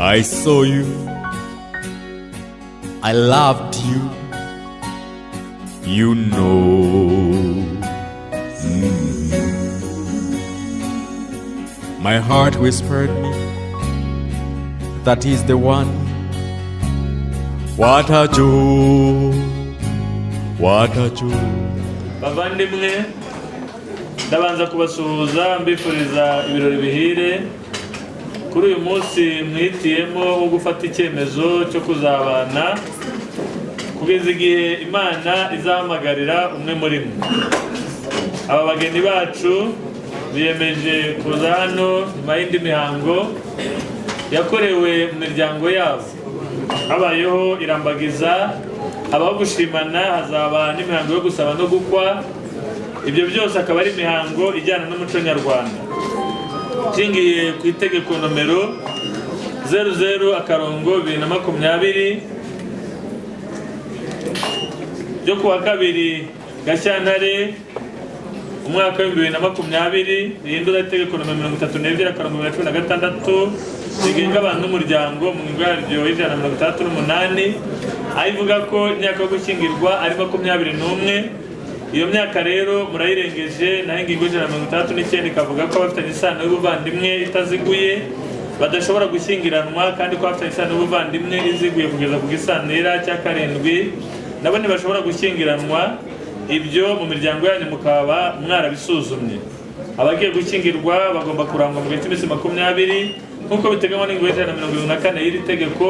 I saw you, I loved you, you know. My heart whispered me that he's the one. What a joy, what a joy. Bavandimwe, ndabanza kubasuhuza mbifuriza ibirori bihire kuri uyu munsi mwihitiyemo wo gufata icyemezo cyo kuzabana kugeza igihe Imana izahamagarira umwe muri mwe. Aba bageni bacu biyemeje kuza hano nyuma y'indi mihango yakorewe mu miryango yabo. Habayeho irambagiza, habaho gushimana, hazaba n'imihango yo gusaba no gukwa. Ibyo byose akaba ari imihango ijyana n'umuco nyarwanda. Nshingiye ku itegeko nomero 00-2020 ryo kuwa 2 Gashyantare umwaka w'2020, rihindura itegeko nomero 32-2016 rigenga abantu n'umuryango mu ngingo yaryo y'168, aho ivuga ko imyaka yo gushyingirwa ari 21. Iyo myaka rero murayirengeje. Naho ingingo y'169 ikavuga ko abafitanye isano y'ubuvandimwe itaziguye badashobora gushyingiranwa, kandi ko abafitanye isano y'ubuvandimwe iziguye kugeza ku gisanira cya karindwi nabo ntibashobora gushyingiranwa. Ibyo mu miryango yanyu mukaba mwarabisuzumye. Abagiye gushyingirwa bagomba kurangwa mu gihe cy'iminsi 20 nk'uko biteganywa n'ingingo y'174 y'iri tegeko.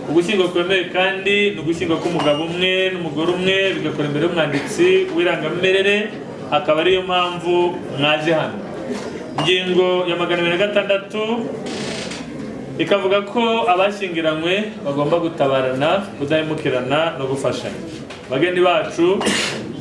Ugushyingirwa kwemewe kandi ni ugushyingirwa k'umugabo umwe n'umugore umwe, bigakora imbere y'umwanditsi w'irangamimerere, akaba ariyo mpamvu mwaje hano. Ingingo ya 206 ikavuga ko abashyingiranywe bagomba gutabarana, kudahemukirana no gufashanya. Bageni bacu,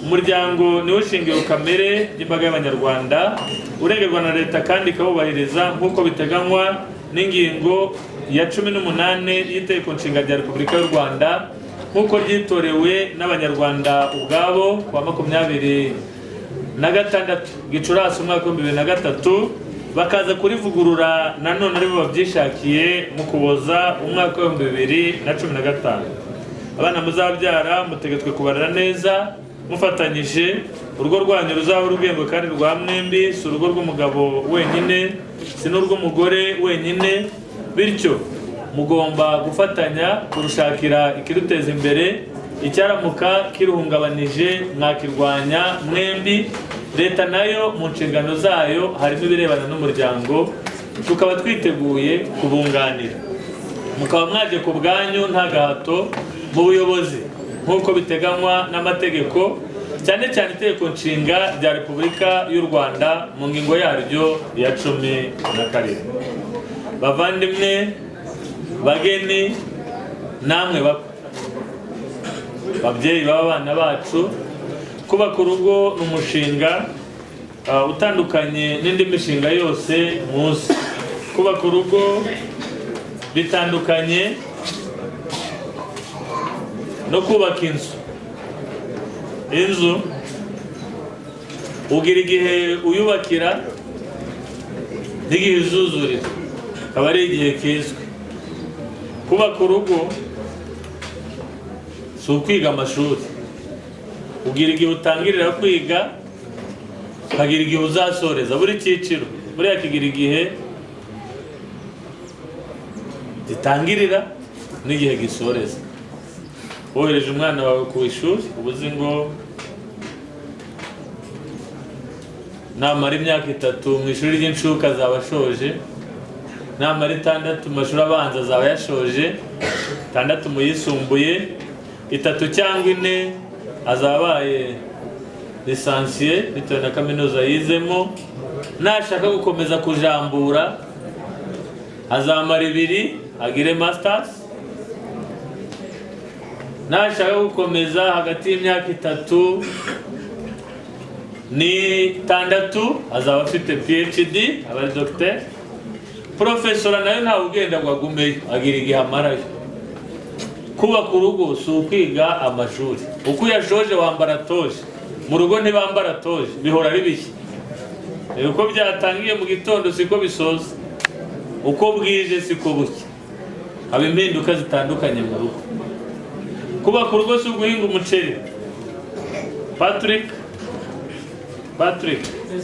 umuryango niwo shingiro kamere ry'imbaga y'Abanyarwanda, uregerwa na Leta kandi ikawubahiriza nk'uko biteganywa n'ingingo ya 18 y'Itegeko Nshinga rya Repubulika y'u Rwanda nk'uko ryitorewe n'Abanyarwanda ubwabo ku wa 26 Gicurasi umwaka w'2003, bakaza kurivugurura nanone aribo babyishakiye mu Kuboza umwaka w'2015. Abana muzabyara mutegetswe kubarera neza mufatanyije. Urugo rwanyu ruzaba urwego kandi rwa mwembi, si urugo rw'umugabo wenyine, si n'urw'umugore wenyine. Bityo mugomba gufatanya kurushakira ikiruteza imbere. Icyaramuka kiruhungabanije mwakirwanya mwembi. Leta nayo mu nshingano zayo harimo ibirebana n'umuryango, tukaba twiteguye kubunganira. Mukaba mwaje ku bwanyu nta gahato mu buyobozi nk'uko biteganywa n'amategeko, cyane cyane Itegeko Nshinga rya Repubulika y'u Rwanda mu ngingo yaryo ya 17. Bavandimwe, bageni, namwe bakwe, babyeyi b'abana bacu, kubaka urugo ni umushinga utandukanye n'indi mishinga yose muzi. Kubaka urugo bitandukanye no kubaka inzu. Inzu ugira igihe uyubakira n'igihe izuzurira, akaba ari igihe kizwi. Kubaka urugo si ukwiga amashuri. Ugira igihe utangirira kwiga, ukagira igihe uzasoreza. Buri cyiciro buriya kigira igihe gitangirira n'igihe gisoreza. Wohereje umwana wawe ku ishuri, uba uzi ngo namara imyaka 3 mu ishuri ry'incuke azaba ashoje, namara 6 mu mashuri abanza azaba yashoje, 6 mu yisumbuye, 3 cyangwa 4 azaba abaye lisansiye bitewe na kaminuza yizemo. Nashaka gukomeza kujambura azamara 2 agire masters. Nashaka gukomeza hagati y'imyaka 3 n'6 azaba afite PhD, aba ari docteur. Profesora nayo ntawe ugenda ngo agumeyo, agira igihe amarayo. Kubaka urugo si ukwiga amashuri. Uko uyashoje wambara toje, mu rugo ntibambara toje, bihora ari bishya. Uko byatangiye mu gitondo siko bisoza, uko bwije siko bucya. Haba impinduka zitandukanye mu rugo. Kubaka urugo si uguhinga umuceri. Patrick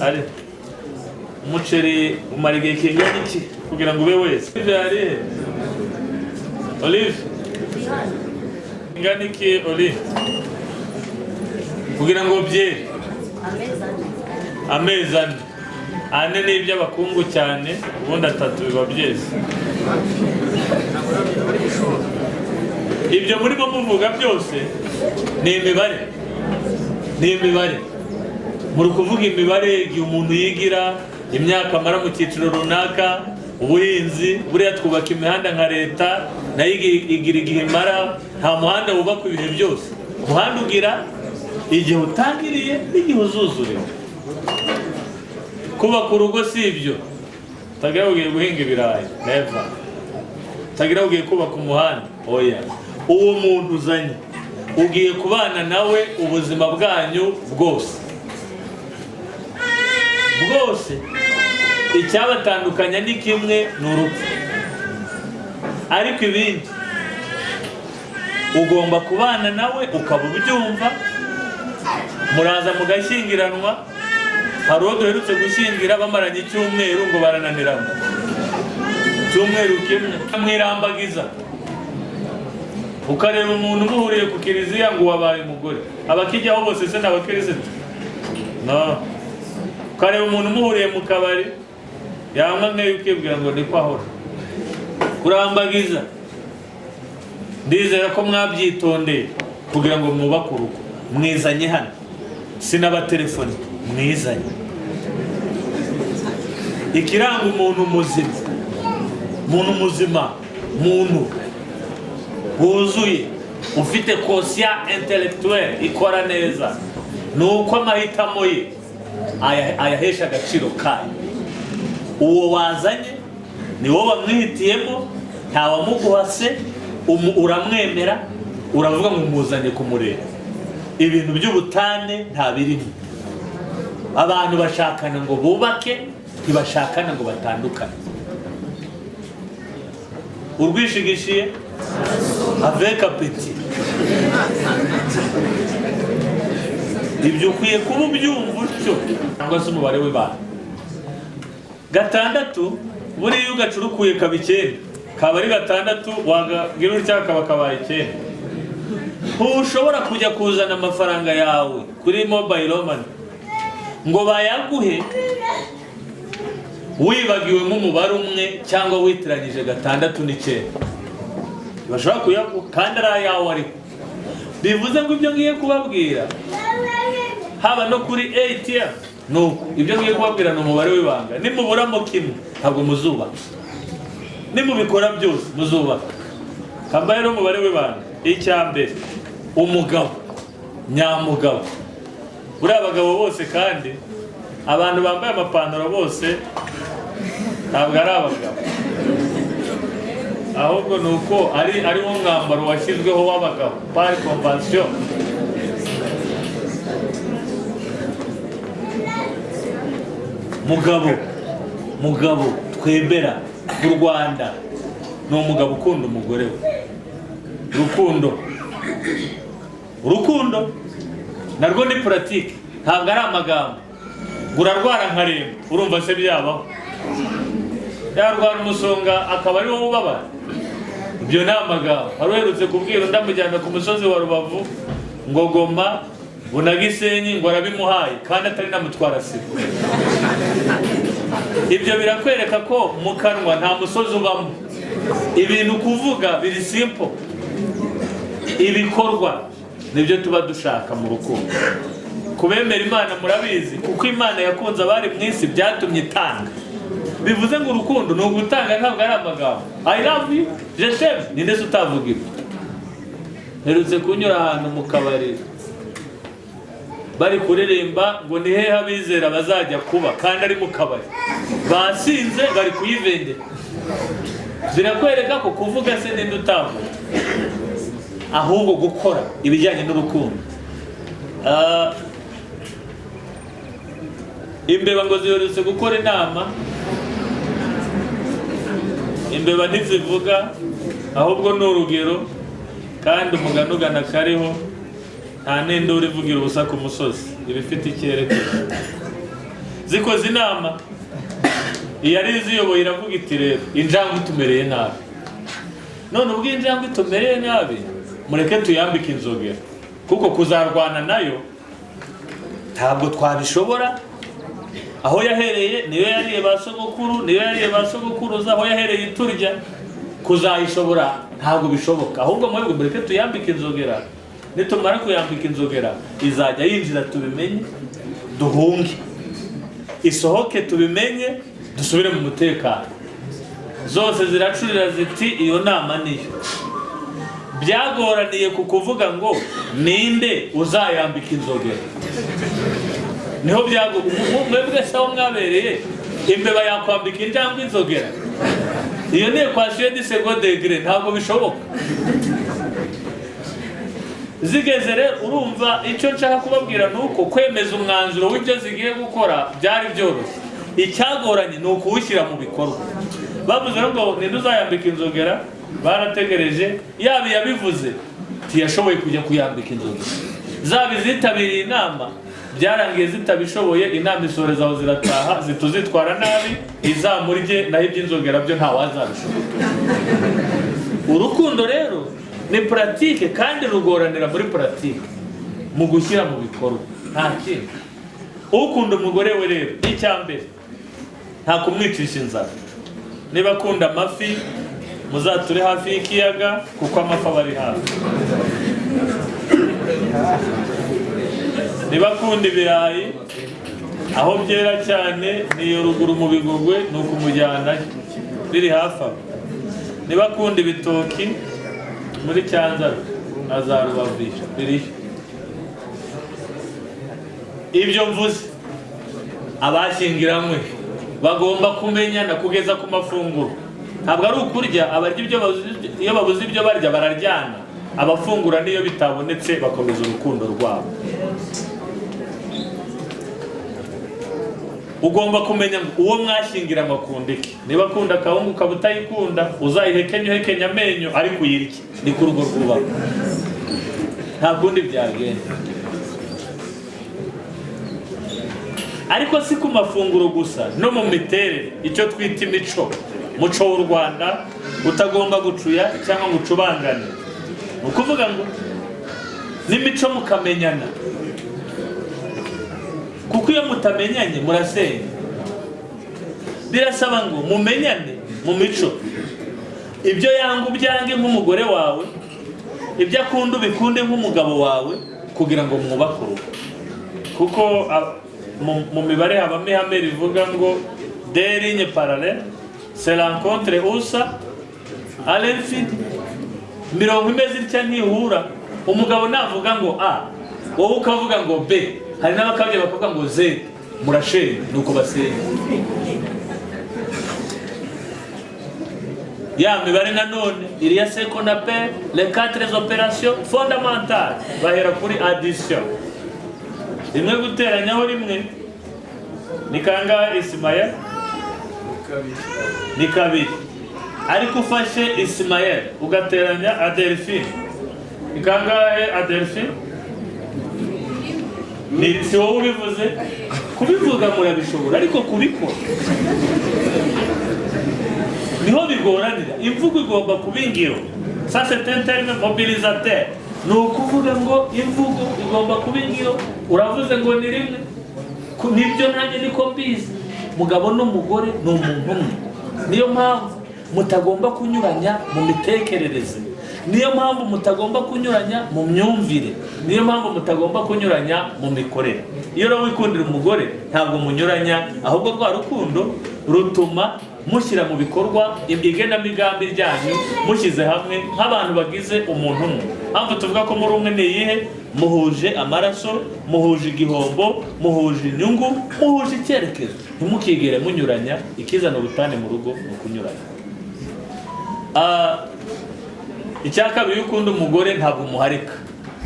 ari umuceri umara igihe kingana iki kugira ngo ube wese? Olive ari he? Olive ingana iki, Olive, kugira ngo byere? Amezi 4. 4 ni iby'abakungu cyane, ubundi 3 biba byeze. Ibyo murimo muvuga byose ni imibare, ni imibare. Muri kuvuga imibare igihe umuntu yigira, imyaka amara mu cyiciro runaka, ubuhinzi, buriya twubaka imihanda nka leta nayo igira igihe imara. Nta muhanda wubakwa ibihe byose, umuhanda ugira igihe utangiriye n'igihe uzuzurira. Kubaka urugo si ibyo. Utagira ugiye guhinga ibirayi, never. Utagira ugiye kubaka umuhanda, oya. Uwo muntu uzanye ugiye kubana nawe ubuzima bwanyu bwose bwose. Icyabatandukanya ni kimwe, ni urupfu. Ariko ibindi ugomba kubana nawe ukaba ubyumva. Muraza mugashyingiranwa. Hari uwo duherutse gushyingira bamaranye icyumweru ngo barananirana, icyumweru kimwe mwirambagiza. Ukareba umuntu umuhuriye ku kiliziya ngo wabaye umugore, abakijyaho bose se ni abakirisitu? No. Ukareba umuntu umuhuriye mu kabari yanywa nk'iyo ukibwira ngo niko ahora. Kurambagiza, ndizera ko mwabyitondeye kugira ngo mwubake urugo. Mwizanye hano, sinabatelefone, mwizanye. Ikiranga umuntu muzima, umuntu muzima, muntu wuzuye ufite quotient intellectuel ikora neza, ni uko amahitamo ye ayahesha agaciro kayo. Uwo wazanye ni wowe wamwihitiyemo, ntawamuguhase, uramwemera, uravuga ngo umuzanye kumureba. Ibintu by'ubutane nta birimo. Abantu bashakana ngo bubake, ntibashakana ngo batandukane. Urwishigishiye avec appétit. Ibyo ukwiye kuba ubyumva utyo, cyangwa se umubare w'ibanga. 6 buriya ugacurukuye kaba 9, kaba ari 6, wagagira utya kaba kabaye 9. Ntushobora kujya kuzana amafaranga yawe kuri mobile money ngo bayaguhe wibagiwemo umubare umwe cyangwa witiranyije 6 n'9. Bashobora kuyaguha kandi ari ayawe. Ariko bivuze ngo ibyo ngiye kubabwira haba no kuri ATM, nuko ibyo ngiye kubabwira ni umubare w'ibanga. Nimuburamo kimwe ntabwo muzubaka, nimubikora byose muzubaka. Kambaye rero umubare w'ibanga. Icya mbere, umugabo nyamugabo. Buriya abagabo bose, kandi abantu bambaye amapantaro bose ntabwo ari abagabo, ahubwo ni uko ari wo mwambaro washyizweho w'abagabo par convention. Mugabo twemera mu Rwanda ni umugabo ukunda umugore we. Urukundo, urukundo narwo ni pratique, ntabwo ari amagambo. Urarwara nkaremba, urumva se byabaho? Yarwara umusonga akaba ari wowe ubabara? Ibyo ni amagambo. Hari uherutse kubwira undi amujyana ku musozi wa Rubavu ngo Goma Bunagisenyi, ngo arabimuhaye kandi atari namutwara sida. Ibyo birakwereka ko mu kanwa nta musozi ubamo. Ibintu kuvuga biri simple, ibikorwa nibyo tuba dushaka mu rukundo. Kubemera Imana murabizi, kuko Imana yakunze abari mu isi byatumye itanga. Bivuze ngo urukundo ni ugutanga, ntabwo ari amagambo. I love you, je t'aime, ninde se utavuga ibyo? Mperutse kunyura ahantu mu kabari bari kuririmba ngo ni hehe abizera bazajya kuba, kandi ari mu kabari, basinze bari kuyivendera. Birakwereka ko kuvuga se ninde utavuga, ahubwo gukora ibijyanye n'urukundo. Imbeba ngo ziherutse gukora inama, imbeba ntizivuga, Ahubwo ni urugero, kandi umugani ugana kariho, nta n'induru ivugira ubusa ku musozi, iba ifite icyerekezo. Zikoze inama, iyari iziyoboye iravuga iti: "Rero injangwe itumereye nabi. None ubwo injangwe itumereye nabi, mureke tuyambike inzogera, kuko kuzarwana nayo ntabwo twabishobora. Aho yahereye niyo yariye ba sogokuru, niyo yariye ba sogokuruza, aho yahereye iturya, kuzayishobora ntabwo bishoboka. Ahubwo mwebwe mureke tuyambike inzogera. Nitumara kuyambika inzogera, izajya yinjira tubimenye duhunge, isohoke tubimenye dusubire mu mutekano." Zose ziracurira ziti: "Iyo nama niyo." Byagoraniye ku kuvuga ngo ninde uzayambika inzogera, niho byago. Mwebwe se aho mwabereye, imbeba yakwambika injangwe inzogera? Iyo ni équation du second degré, ntabwo bishoboka. Zigeze rero, urumva icyo nshaka kubabwira ni uko kwemeza umwanzuro w'ibyo zigiye gukora byari byoroshye, icyagoranye ni ukuwushyira mu bikorwa. Bavuze rero ngo ninde uzayambika inzogera, barategereje. Yaba iyabivuze ntiyashoboye kujya kuyambika inzogera, zaba izitabiriye inama byarangiye zitabishoboye. Inama isoreza aho, zirataha, zituzitwara nabi izamurye, naho iby'inzogera byo ntawazabishobora. Urukundo rero ni pratique, kandi rugoranira muri pratique, mu gushyira mu bikorwa, nta kindi. Ukunda umugore we rero, icya mbere, nta kumwicisha inzara. Niba akunda amafi, muzature hafi y'ikiyaga, kuko amafi aba ari hafi. Niba akunda ibirayi, aho byera cyane niyo ruguru mu Bigogwe, ni ukumujyanayo, biri hafi aho. Niba akunda ibitoki, muri Cyanzarwe na za Rubavu biriyo. Ibyo mvuze, abashyingiranywe bagomba kumenyana kugeza ku mafunguro. Ntabwo ari ukurya. Abarya ibyo iyo babuze ibyo barya bararyana, abafungura n'iyo bitabonetse bakomeza urukundo rwabo. Ugomba kumenya ngo uwo mwashyingiranywe akunda iki. Niba akunda akawunga ukaba utayikunda, uzayihekenye uhekenya amenyo, ariko uyirye. Ni ku rugo rwubakwa, nta kundi byagenda. Ariko si ku mafunguro gusa, no mu miterere, icyo twita imico, muco w'u Rwanda utagomba gucuya cyangwa ngo ucubangane. Ni ukuvuga ngo n'imico mukamenyana, kuko iyo mutamenyanye murasenya. Birasaba ngo mumenyane mu mico. Ibyo yanga ubyange nk'umugore wawe, ibyo akunda ubikunde nk'umugabo wawe, kugira ngo mwubake urugo. Kuko mu mibare habamo ihame rivuga ngo deux lignes parallèles se rencontrent où ça? À l'infini. Mirongo imeze itya ntihura. Umugabo navuga ngo A, wowe ukavuga ngo B, hari n'abakabye bakavuga ngo Z, murashenya. Nuko basenya. Ya mibare nanone iriya, ce qu'on appelle les quatre opérations fondamentales, bahera kuri addition. Rimwe guteranyaho rimwe ni kangahe, Ismael? Ni kabiri. Ariko ufashe Ismael ugateranya Adelphine, ni kangahe, Adelphine? Ni si wowe ubivuze? Kubivuga murabishobora, ariko kubikora niho bigoranira. Imvugo igomba kuba ingiro. Ça, c'est un terme mobilisateur. Ni ukuvuga ngo imvugo igomba kuba ingiro. Uravuze ngo ni rimwe, nibyo, nanjye niko mbizi. Mugabo n'umugore ni umuntu umwe, niyo mpamvu mutagomba kunyuranya mu mitekerereze, niyo mpamvu mutagomba kunyuranya mu myumvire, niyo mpamvu mutagomba kunyuranya mu mikorere. Iyo rero wikundira umugore, ntabwo munyuranya, ahubwo rwa rukundo rutuma mushyira mu bikorwa igenamigambi ryanyu mushyize hamwe nk'abantu bagize umuntu umwe. Mpamvu tuvuga ko muri umwe ni iyihe? Muhuje amaraso, muhuje igihombo, muhuje inyungu, muhuje icyerekezo. Ntimukigere munyuranya. Ikizana ubutane mu rugo ni ukunyuranya. Icya kabiri, iyo ukunda umugore ntabwo umuharika.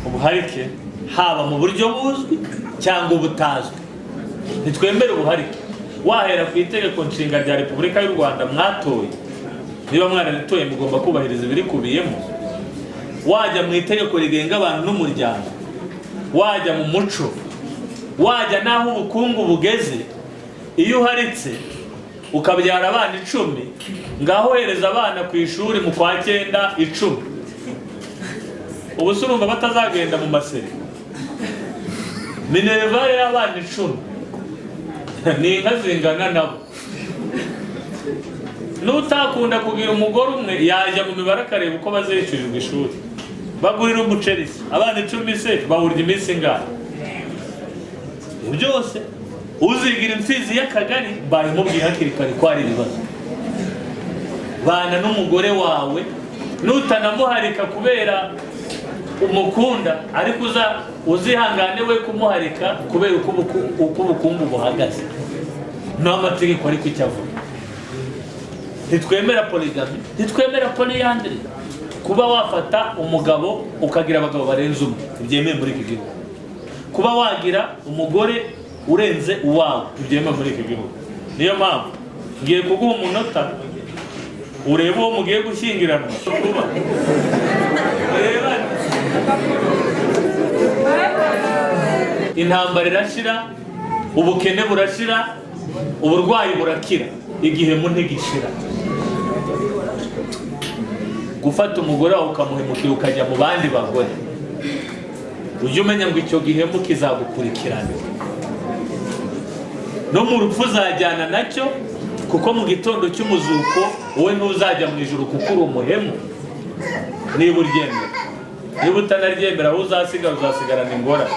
Ubuharike, haba mu buryo buzwi cyangwa ubutazwi, ntitwemere ubuharike. Wahera ku itegeko nshinga rya Repubulika y'u Rwanda mwatoye. Niba mwararitoye mugomba kubahiriza ibirikubiyemo. Wajya mu itegeko rigenga abantu n'umuryango, wajya mu muco, wajya n'aho ubukungu bugeze, iyo uharitse ukabyara abana 10, ngaho ohereza abana ku ishuri mu kwa 9 10, ubu se urumva batazagenda mu maseri? Minerval y'abana 10 ni inka zingana nabo. N'utakunda kugira umugore umwe yajya mu mibare akareba uko bazishyurirwa ishuri, bagurira umuceri se abana 10 se bawurya iminsi ingahe? Byose uzigira imfizi y'akagari bayimubwiye hakiri kare ko ari ibibazo. Bana n'umugore wawe, nutanamuharika kubera umukunda, ariko uzihangane we kumuharika kubera uko ubukungu buhagaze n'amategeko. Ariko icyo avuga, ntitwemera polygamy, ntitwemera polyandry, kuba wafata umugabo ukagira abagabo barenze umwe, ntibyemewe muri iki gihugu. Kuba wagira umugore urenze uwawe, ntibyemewe muri iki gihugu. Niyo mpamvu ngiye kuguha umunota urebe uwo mugiye gushyingiranwa. Kuba urebane, intambara irashira, ubukene burashira, uburwayi burakira, igihemu ntigishira. Gufata umugore wawe ukamuhemukira ukajya mu bandi bagore, ujye umenya ngo icyo gihemu kizagukurikirana no mu rupfu uzajyana nacyo, kuko mu gitondo cy'umuzuko wowe ntuzajya mu ijuru kuko uri umuhemu. Niba uryemera, niba utanaryemera, aho uzasigara uzasigarana ingorane.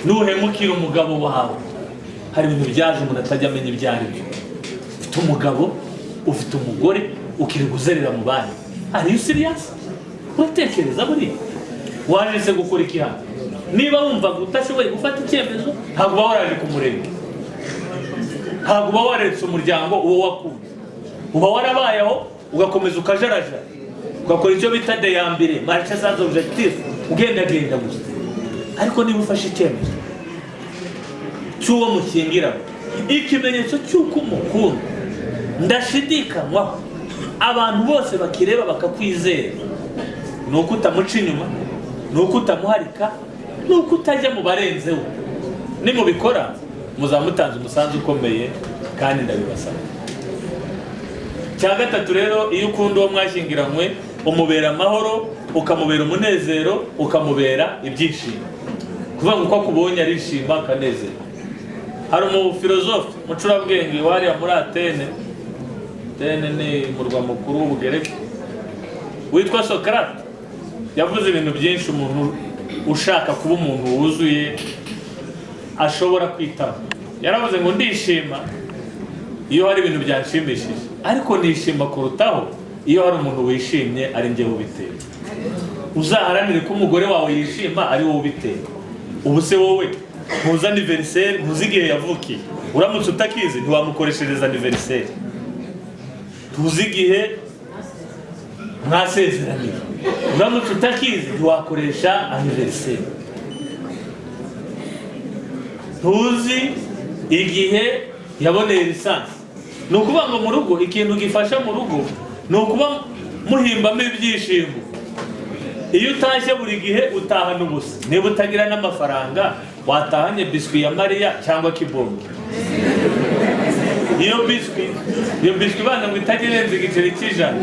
Nuhemukira umugabo wawe, hari ibintu byaje umuntu atajya amenya ibyo ari byo. Ufite umugabo, ufite umugore, ukirirwa uzerera mu bandi. Are you serious? Uratekereza buriya waje se gukora iki hano? Niba wumvaga utashoboye gufata icyemezo, ntabwo uba waraje kumureba, ntabwo uba waretse umuryango uwo wakunze, uba warabayeho ugakomeza ukajarajara, ugakora icyo bita déambuler, marche sans objectif, ugendagenda gusa. Ariko niba ufashe icyemezo cy'uwo mushyingiranywe, ikimenyetso cy'uko umukunda ndashidikanywaho, abantu bose bakireba bakakwizera, ni uko utamuca inyuma, ni uko utamuharika, ni uko utajya mu barenzeho. Nimubikora muzaba mutanze umusanzu ukomeye, kandi ndabibasaba. Cya gatatu rero, iyo ukunda uwo mwashyingiranywe, umubera amahoro, ukamubera umunezero, ukamubera ibyishimo. Kuvuga ngo uko akubonye arishima akanezerwa. Hari umufilozofe, umucurabwenge wariya muri Atene, Atene ni umurwa mukuru w'Ubugereki, witwa Socrate. Yavuze ibintu byinshi umuntu ushaka kuba umuntu wuzuye ashobora kwitaho. Yaravuze ngo ndishima iyo hari ibintu byanshimishije, ariko nishima kurutaho iyo hari umuntu wishimye ari njye ubitera. Uzaharanire ko umugore wawe yishima ari wowe ubitera. Ubu se wowe ntuzi anniversaire, ntuzi igihe yavukiye? Uramutse utakizi ntiwamukoreshereza anniversaire. Ntuzi igihe mwasezeraniye? Uramutse utakizi ntiwakoresha anniversaire. Ntuzi igihe yaboneye licence? Ni ukuvuga ngo mu rugo, ikintu gifasha mu rugo ni ukuba muhimbamo ibyishimo. Iyo utashye buri gihe utahana ubusa, niba utagira n'amafaranga watahanye biswi ya Mariya cyangwa kibonge. Iyo biswi ibanza ngo itajya irenza igiceri cy'100,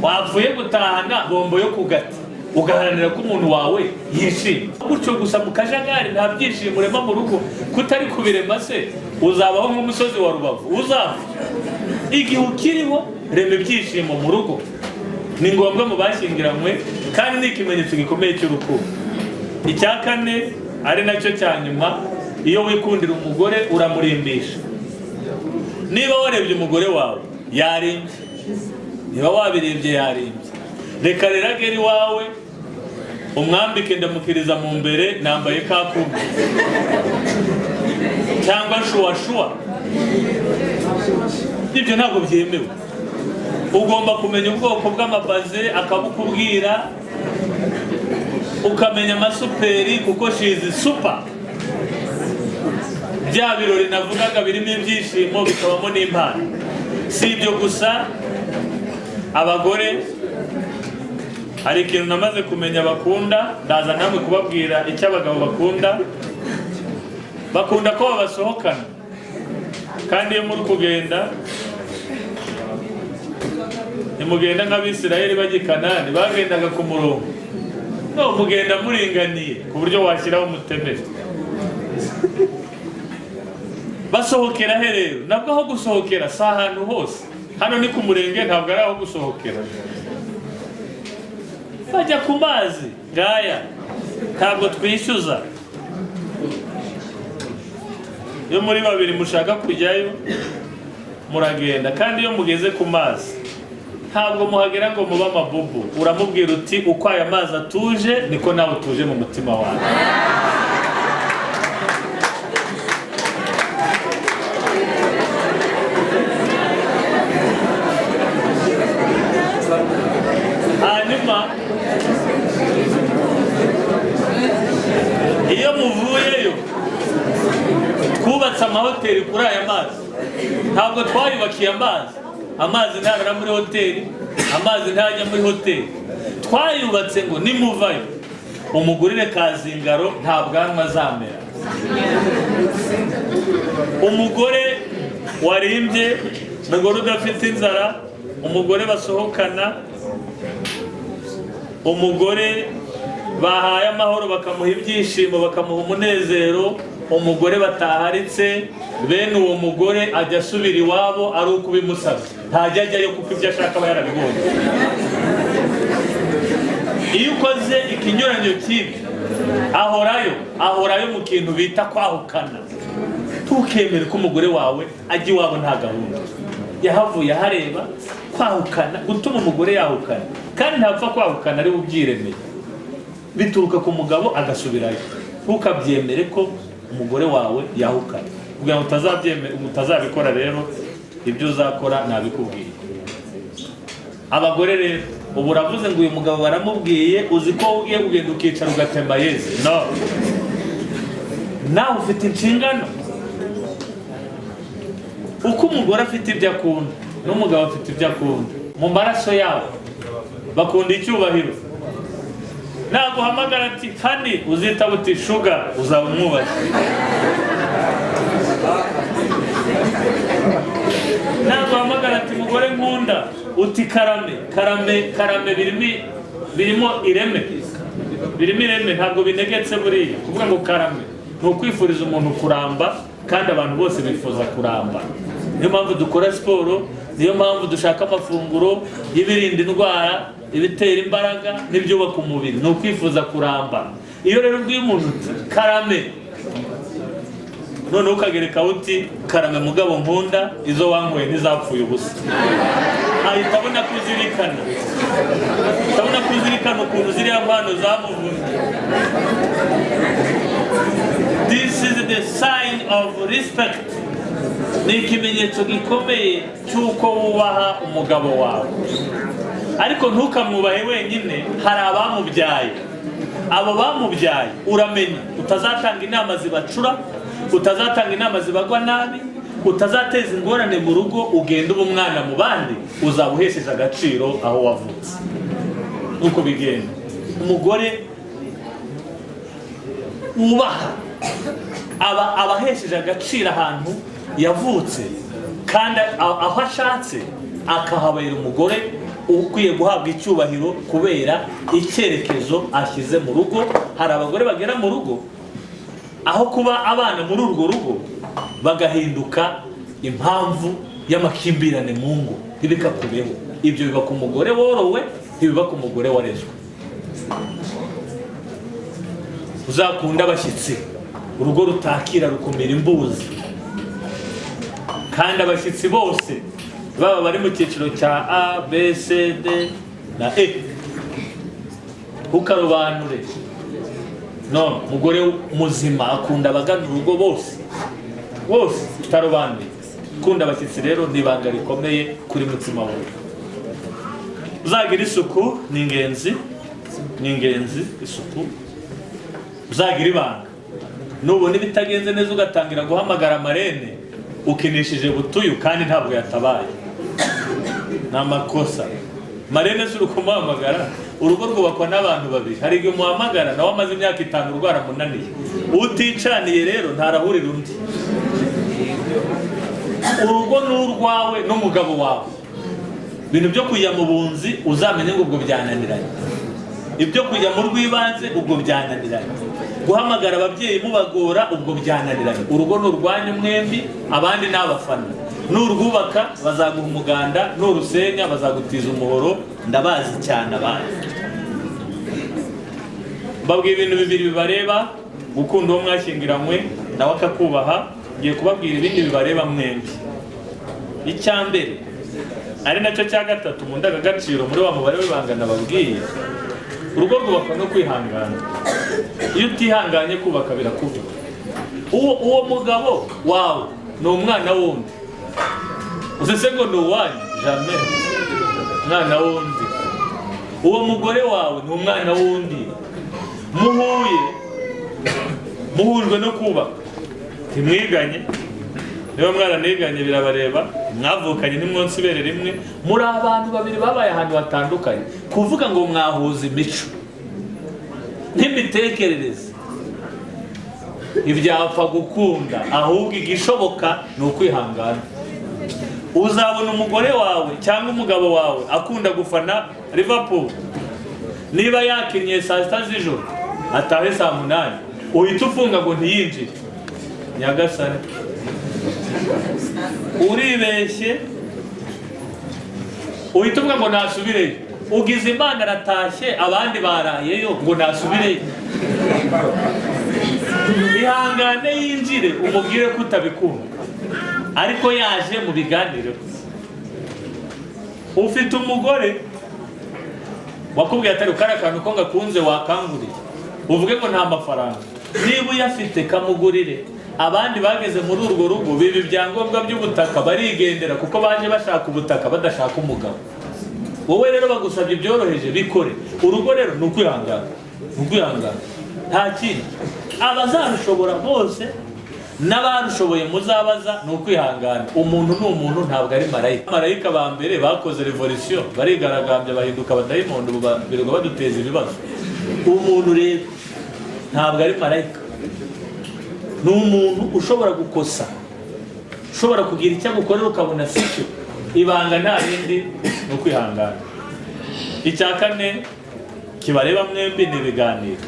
wapfuye gutahana bombo yo ku gati, ugaharanira ko umuntu wawe yishima. Gutyo gusa mu kajagari nta byishimo urema mu rugo. Kutari kubirema se uzabaho nk'umusozi wa Rubavu, uzapfa. Igihe ukiriho rema ibyishimo mu rugo, ni ngombwa mu bashyingiranywe, kandi ni ikimenyetso gikomeye cy'urukundo. Icya kane ari nacyo cya nyuma, iyo wikundira umugore uramurimbisha. Niba warebye umugore wawe yarimbye, niba wabirebye yarimbye, reka rero agere iwawe umwambike ndamukiriza mu mbere nambaye kakumbi cyangwa shuwashuwa. Ibyo ntabwo byemewe. Ugomba kumenya ubwoko bw'amabaze akabukubwira, ukamenya amasuperi kuko she's super. Bya birori navugaga birimo ibyishimo, bikabamo n'impano. Si ibyo gusa, abagore hari ikintu namaze kumenya bakunda. Ndaza namwe kubabwira icyo abagabo bakunda. Bakunda ko babasohokana, kandi iyo muri kugenda ntimugenda nk'Abisirayeli bajya i Kanani bagendaga ku murongo. No mugenda muringaniye ku buryo washyiraho umutemeri. Basohokera he rero? Nabwo aho gusohokera si ahantu hose. Hano ni ku murenge, ntabwo ari aho gusohokera. Bajya ku mazi ngaya, ntabwo twishyuza. Iyo muri babiri mushaka kujyayo muragenda, kandi iyo mugeze ku mazi ntabwo muhagera ngo mube amabubu. Uramubwira uti uko aya mazi atuje niko nawe utuje mu mutima wawe. Hanyuma iyo muvuyeyo, twubatse amahoteli kuri aya mazi. Ntabwo twayubakiye amazi, amazi ntarara muri hoteli, amazi ntajya muri hoteli. Twayubatse ngo nimuvayo umugurire kazingaro, nta bwanwa azamera. Umugore warimbye, umugore udafite inzara, umugore basohokana, umugore bahaye amahoro bakamuha ibyishimo, bakamuha umunezero, umugore bataharitse, bene uwo mugore ajya asubira iwabo ari uko ubimusabye, ntajya ajyayo kuko ibyo ashaka aba yarabibonye. Iyo ukoze ikinyuranyo cy'ibyo ahorayo, ahorayo mu kintu bita kwahukana. Ntukemere ko umugore wawe ajya iwabo nta gahunda, yahavuye ahareba. Kwahukana, gutuma umugore yahukana, kandi ntapfa kwahukana ari ubyiremeye, bituruka ku mugabo agasubirayo. Ntukabyemere ko umugore wawe yahukana. Kugira ngo utazabikora rero, ibyo uzakora nabikubwiye. Abagore rero ubu uravuze ngo uyu mugabo baramubwiye, uzi ko ugiye kugenda ukicara ugatema yeze. No, nawe ufite inshingano. Uko umugore afite ibyo akunda n'umugabo afite ibyo akunda mu maraso yabo, bakunda icyubahiro. Naguhamagara ati honey, uzitaba uti sugar, uzaba umwubashye. Naguhamagara ati mugore nkunda, uti karame. Karame, karame birimo ireme, birimo ireme, ntabwo binegetse. Buriya kuvuga ngo karame ni ukwifuriza umuntu kuramba, kandi abantu bose bifuza kuramba. Niyo mpamvu dukora siporo, niyo mpamvu dushaka amafunguro y'ibirinda indwara, ibitera imbaraga n'ibyubaka umubiri, ni ukwifuza kuramba. Iyo rero ubwiye umuntu uti karame, noneho ukagereka uti karame mugabo nkunda, izo wanyweye ntizapfuye ubusa, ahita abona ko uzirikana, ahita abona ko uzirikana ukuntu ziriya mpano zamuvunnye. This is the sign of respect. Ni ikimenyetso gikomeye cy'uko wubaha umugabo wawe. Ariko ntukamwubahe wenyine, hari abamubyaye. Abo bamubyaye uramenye utazatanga inama zibacura, utazatanga inama zibagwa nabi, utazateza ingorane mu rugo, ugenda uba umwana mu bandi, uzaba uhesheje agaciro aho wavutse. Nuko bigenda. Umugore wubaha aba abahesheje agaciro ahantu yavutse, kandi aho ashatse akahabera umugore ukwiye guhabwa icyubahiro kubera icyerekezo ashyize mu rugo. Hari abagore bagera mu rugo, aho kuba abana muri urwo rugo bagahinduka impamvu y'amakimbirane mu ngo. Ntibikakubeho. Ibyo biba ku mugore worowe, ntibiba ku mugore warezwe. Uzakunda abashyitsi. Urugo rutakira rukumira imbuzi, kandi abashyitsi bose baba bari mu cyiciro cya A, B, C, D na E, ntukarobanure. No mugore muzima akunda abagana urugo bose bose utarobanuye. Gukunda abashyitsi rero ni ibanga rikomeye kuri mutsima wawe. Uzagira isuku, ni ingenzi, ni ingenzi isuku. Uzagira ibanga. Nubona ibitagenze neza ugatangira guhamagara marene, ukinishije butuyu kandi ntabwo yatabaye, ni amakosa. Marene si uri kumuhamagara. Urugo rwubakwa n'abantu babiri. Hari igihe umuhamagara nawe amaze imyaka 5 rwaramunaniye. Uticaniye rero ntarahurira undi. Urugo ni urwawe n'umugabo wawe. Ibintu byo kujya mu bunzi uzamenye ngo ubwo byananiranye, ibyo kujya mu rw'ibanze ubwo byananiranye, guhamagara ababyeyi mubagora ubwo byananiranye. Urugo ni urwanyu mwembi, abandi ni abafana. Nurwubaka bazaguha umuganda, nurusenya bazagutiza umuhoro. Ndabazi cyane abandi. Mbabwira ibintu bibiri bibareba: gukunda uwo mwashyingiranywe nawe akakubaha. Ngiye kubabwira ibindi bibareba mwembi. Icya mbere, ari nacyo cya gatatu mu ndangagaciro muri wa mubare w'ibanga nababwiye, urugo rwubakwa no kwihangana. Iyo utihanganye kubaka birakuvuna. Uwo mugabo wawe ni umwana wundi, usese ngo ni uwanyu? Jamais, umwana wundi. Uwo mugore wawe ni umwana wundi. Muhuye, muhujwe no kubaka, ntimwiganye. Niba mwaraniganye birabareba, mwavukanye ntimwonsa ibere rimwe, muri abantu babiri babaye ahantu hatandukanye. Kuvuga ngo mwahuza imico n'imitekerereze ntibyapfa gukunda, ahubwo igishoboka ni ukwihangana. Uzabona umugore wawe cyangwa umugabo wawe akunda gufana Liverpool, niba yakinnye saa 6 z'ijoro atahe saa 8, uhita ufunga ngo ntiyinjire. Nyagasani, uribeshye. Uhita uvuga ngo nasubireyo. Ugize Imana aratashye, abandi barayeyo, ngo nasubireyo. Ihangane yinjire, umubwire ko utabikunda, ariko yaje mu biganiro. Ufite umugore wakubwiye atari kariya kantu ko ngakunze wakanguriye, uvuge ngo nta mafaranga. Niba uyafite kamugurire. Abandi bageze muri urwo rugo biba ibyangombwa by'ubutaka barigendera, kuko baje bashaka ubutaka badashaka umugabo. Wowe rero bagusabye ibyoroheje, bikore. Urugo rero ni ukwihangana, ni ukwihangana, nta kindi. Abazarushobora bose n'abarushoboye muzabaza, ni ukwihangana. Umuntu ni umuntu, ntabwo ari marayika. Marayika ba mbere bakoze revolution, barigaragambya, bahinduka abadayimondi, ubu birirwa baduteza ibibazo. Umuntu rero ntabwo ari marayika, ni umuntu ushobora gukosa, ushobora kugira icyo agukorera ukabona sicyo. Ibanga nta rindi, ni ukwihangana. Icya kane kibareba mwembi ni ibiganiro.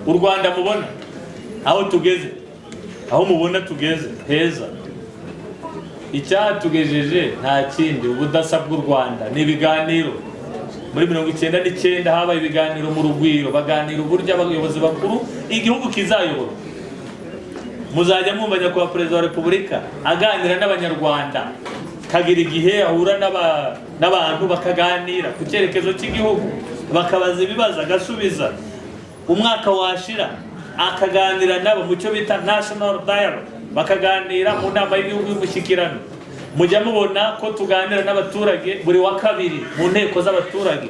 U Rwanda mubona aho tugeze, aho mubona tugeze heza, icyahatugejeje nta kindi, ubudasa bw'u Rwanda ni ibiganiro. Muri 99 habaye ibiganiro mu Rugwiro, baganira uburyo abayobozi bakuru igihugu kizayobora. Muzajya mwumva nyakubahwa Perezida wa Repubulika aganira n'Abanyarwanda, kagira igihe ahura n'abantu bakaganira ku cyerekezo cy'igihugu, bakabaza ibibazo agasubiza. Umwaka washira akaganira nabo mu cyo bita national dialogue, bakaganira mu nama y'igihugu y'umushyikirano. Mujya mubona ko tuganira n'abaturage buri wa kabiri mu nteko z'abaturage,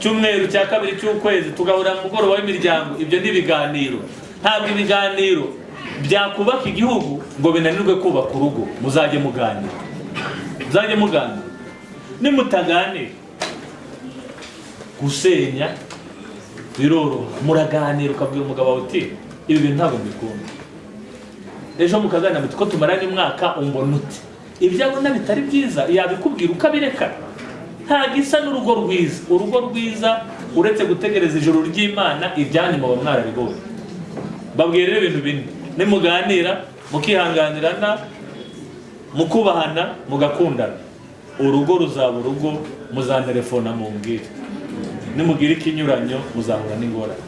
cyumweru cya kabiri cy'ukwezi tugahura mu mugoroba w'imiryango. Ibyo ni ibiganiro. Ntabwo ibiganiro byakubaka igihugu ngo binanirwe kubaka urugo. Muzajye muganira, muzajye muganira. Nimutaganira gusenya biroroha. Muraganira, ukabwira umugabo wawe uti ibi bintu ntabwo mbikunda. Ejo mukaganira muti ko tumaranye umwaka umbona ute? Ibyo abona bitari byiza yabikubwira ukabireka. Ntabwo isa n'urugo rwiza. Urugo rwiza, uretse gutegereza ijoro ry'Imana, ibyanyu muba mwarabibonye. Babwira rero ibintu bine: nimuganira, mukihanganirana, mukubahana, mugakundana, urugo ruzaba urugo. Muzantelefona mumbwire. Nimugira ikinyuranyo muzahura n'ingorane.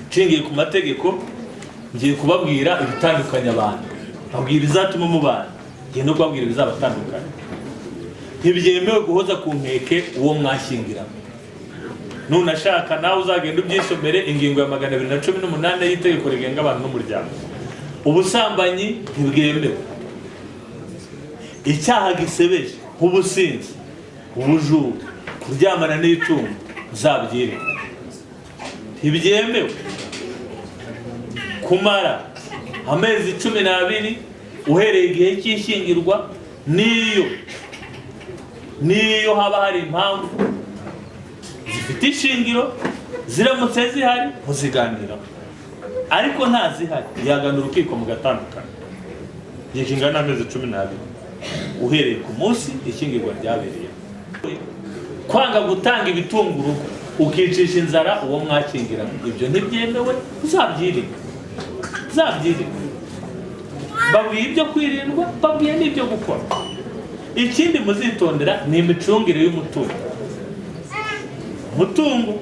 Nshingiye ku mategeko, ngiye kubabwira ibitandukanya abantu, babwira ibizatuma mubana, ngiye no kubabwira ibizabatandukanya. Ntibyemewe guhoza ku nkeke uwo mwashyingiranywe. Nunashaka nawe uzagenda ubyisomere, ingingo ya 218 y'itegeko rigenga abantu n'umuryango. Ubusambanyi ntibwemewe. Icyaha gisebeje nk'ubusinzi, ubujura, kuryamana n'itungo, uzabyirinde, ntibyemewe. Kumara amezi 12 uhereye igihe cy'ishyingirwa, niyo haba hari impamvu zifite ishingiro, ziramutse zihari muziganiraho, ariko ntazihari yagana urukiko mugatandukana. Igihe kingana n'amezi 12 uhereye ku munsi ishyingirwa ryabereye. Kwanga gutanga ibitunga urugo ukicisha inzara uwo mwakingiranye, ibyo ntibyemewe, uzabyirinde, uzabyirinde. Babwiye ibyo kwirindwa, babwiye n'ibyo gukora. Ikindi muzitondera ni imicungire y'umutungo. Umutungo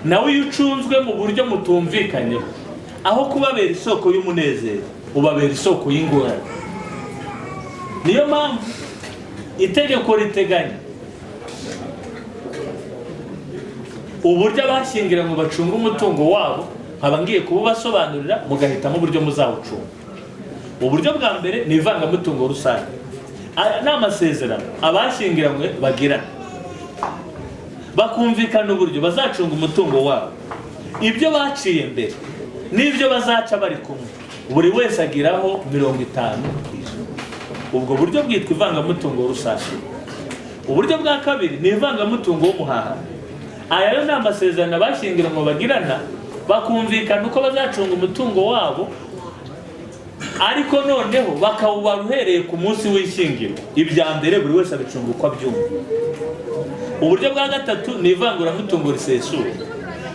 nawe iyo ucunzwe mu buryo mutumvikanyeho, aho kubabera isoko y'umunezero ubabera isoko y'ingorane. Niyo mpamvu itegeko riteganya uburyo abashyingiranywe bacunga umutungo wabo, nkaba ngiye kububasobanurira mugahitamo uburyo muzawucunga. Uburyo bwa mbere ni ivangamutungo rusange. Aya ni amasezerano abashyingiranywe bagirana, bakumvikana uburyo bazacunga umutungo wabo, ibyo baciye mbere n'ibyo bazaca bari kumwe, buri wese agiraho 50%. Ubwo buryo bwitwa ivangamutungo rusange. Uburyo bwa kabiri ni ivangamutungo w'umuhahano. Aya yo ni amasezerano abashyingiranywe bagirana, bakumvikana uko bazacunga umutungo wabo, ariko noneho bakawubara uhereye ku munsi w'ishyingirwa. Ibya mbere buri wese abicunga uko abyumva. Uburyo bwa gatatu ni ivanguramutungo risesuye.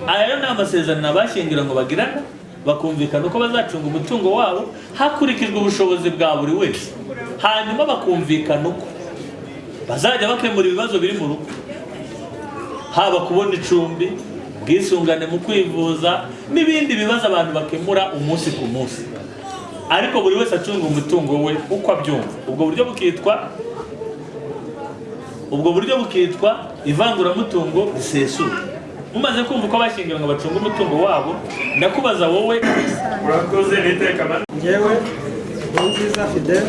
Aya yo ni amasezerano abashyingiranywe bagirana, bakumvikana uko bazacunga umutungo wabo hakurikijwe ubushobozi bwa buri wese, hanyuma bakumvikana uko bazajya bakemura ibibazo biri mu rugo, haba kubona icumbi, ubwisungane mu kwivuza n'ibindi bibazo abantu bakemura umunsi ku munsi, ariko buri wese acunga umutungo we uko abyumva. Ubwo buryo bukitwa ivanguramutungo risesuye. Mumaze kumva uko abashyingiranywe bacunga umutungo wabo, ndakubaza wowe. Urakoze niteka. Njyewe Nkurunziza Fidel,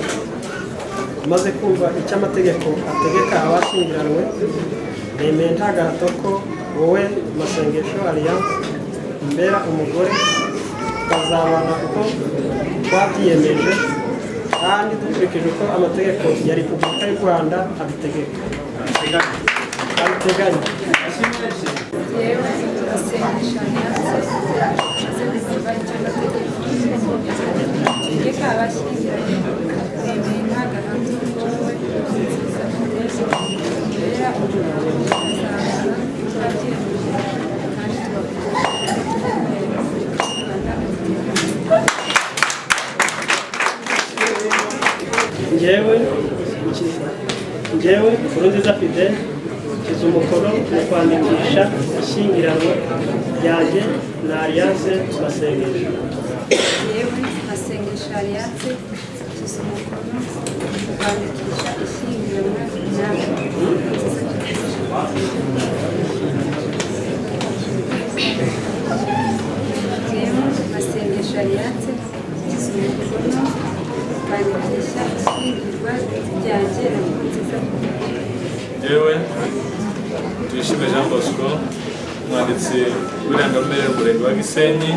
maze kumva icyo amategeko ategeka abashyingiranywe, nemeye nta gahato ko wowe Masengesho Alliance mbera umugore, tukazabana uko twabyiyemeje kandi dukurikije uko amategeko ya Repubulika y'u Rwanda abiteganya. Yewe Masengesho Alliance, maze kumva icyo amategeko ategeka abashyingiranywe, nemeye nta gahato ko wowe Nkurunziza Fidel mbera umugore, tukazabana uko twabyiyemeje kandi tugakurikije amategeko ya Repubulika y'u Rwanda abiteganya. Njyewe Nkurunziza Fidel, nshyize umukono mu kwandikisha ishyingiranwa ryanjye na Alliance Masengesho. Yewe Masengesho Alliance, nshyize umukono mu kwandikisha ishyingiranwa nawe Nkurunziza Fidel. Yewe Masengesho Alliance, nshyize umukono mu kwandikisha ishyingirwa ryanjye na Nkurunziza Fidel. Yewe Tuyishime Jean Bosco, umwanditsi w'irangamimerere w'umurenge wa Gisenyi,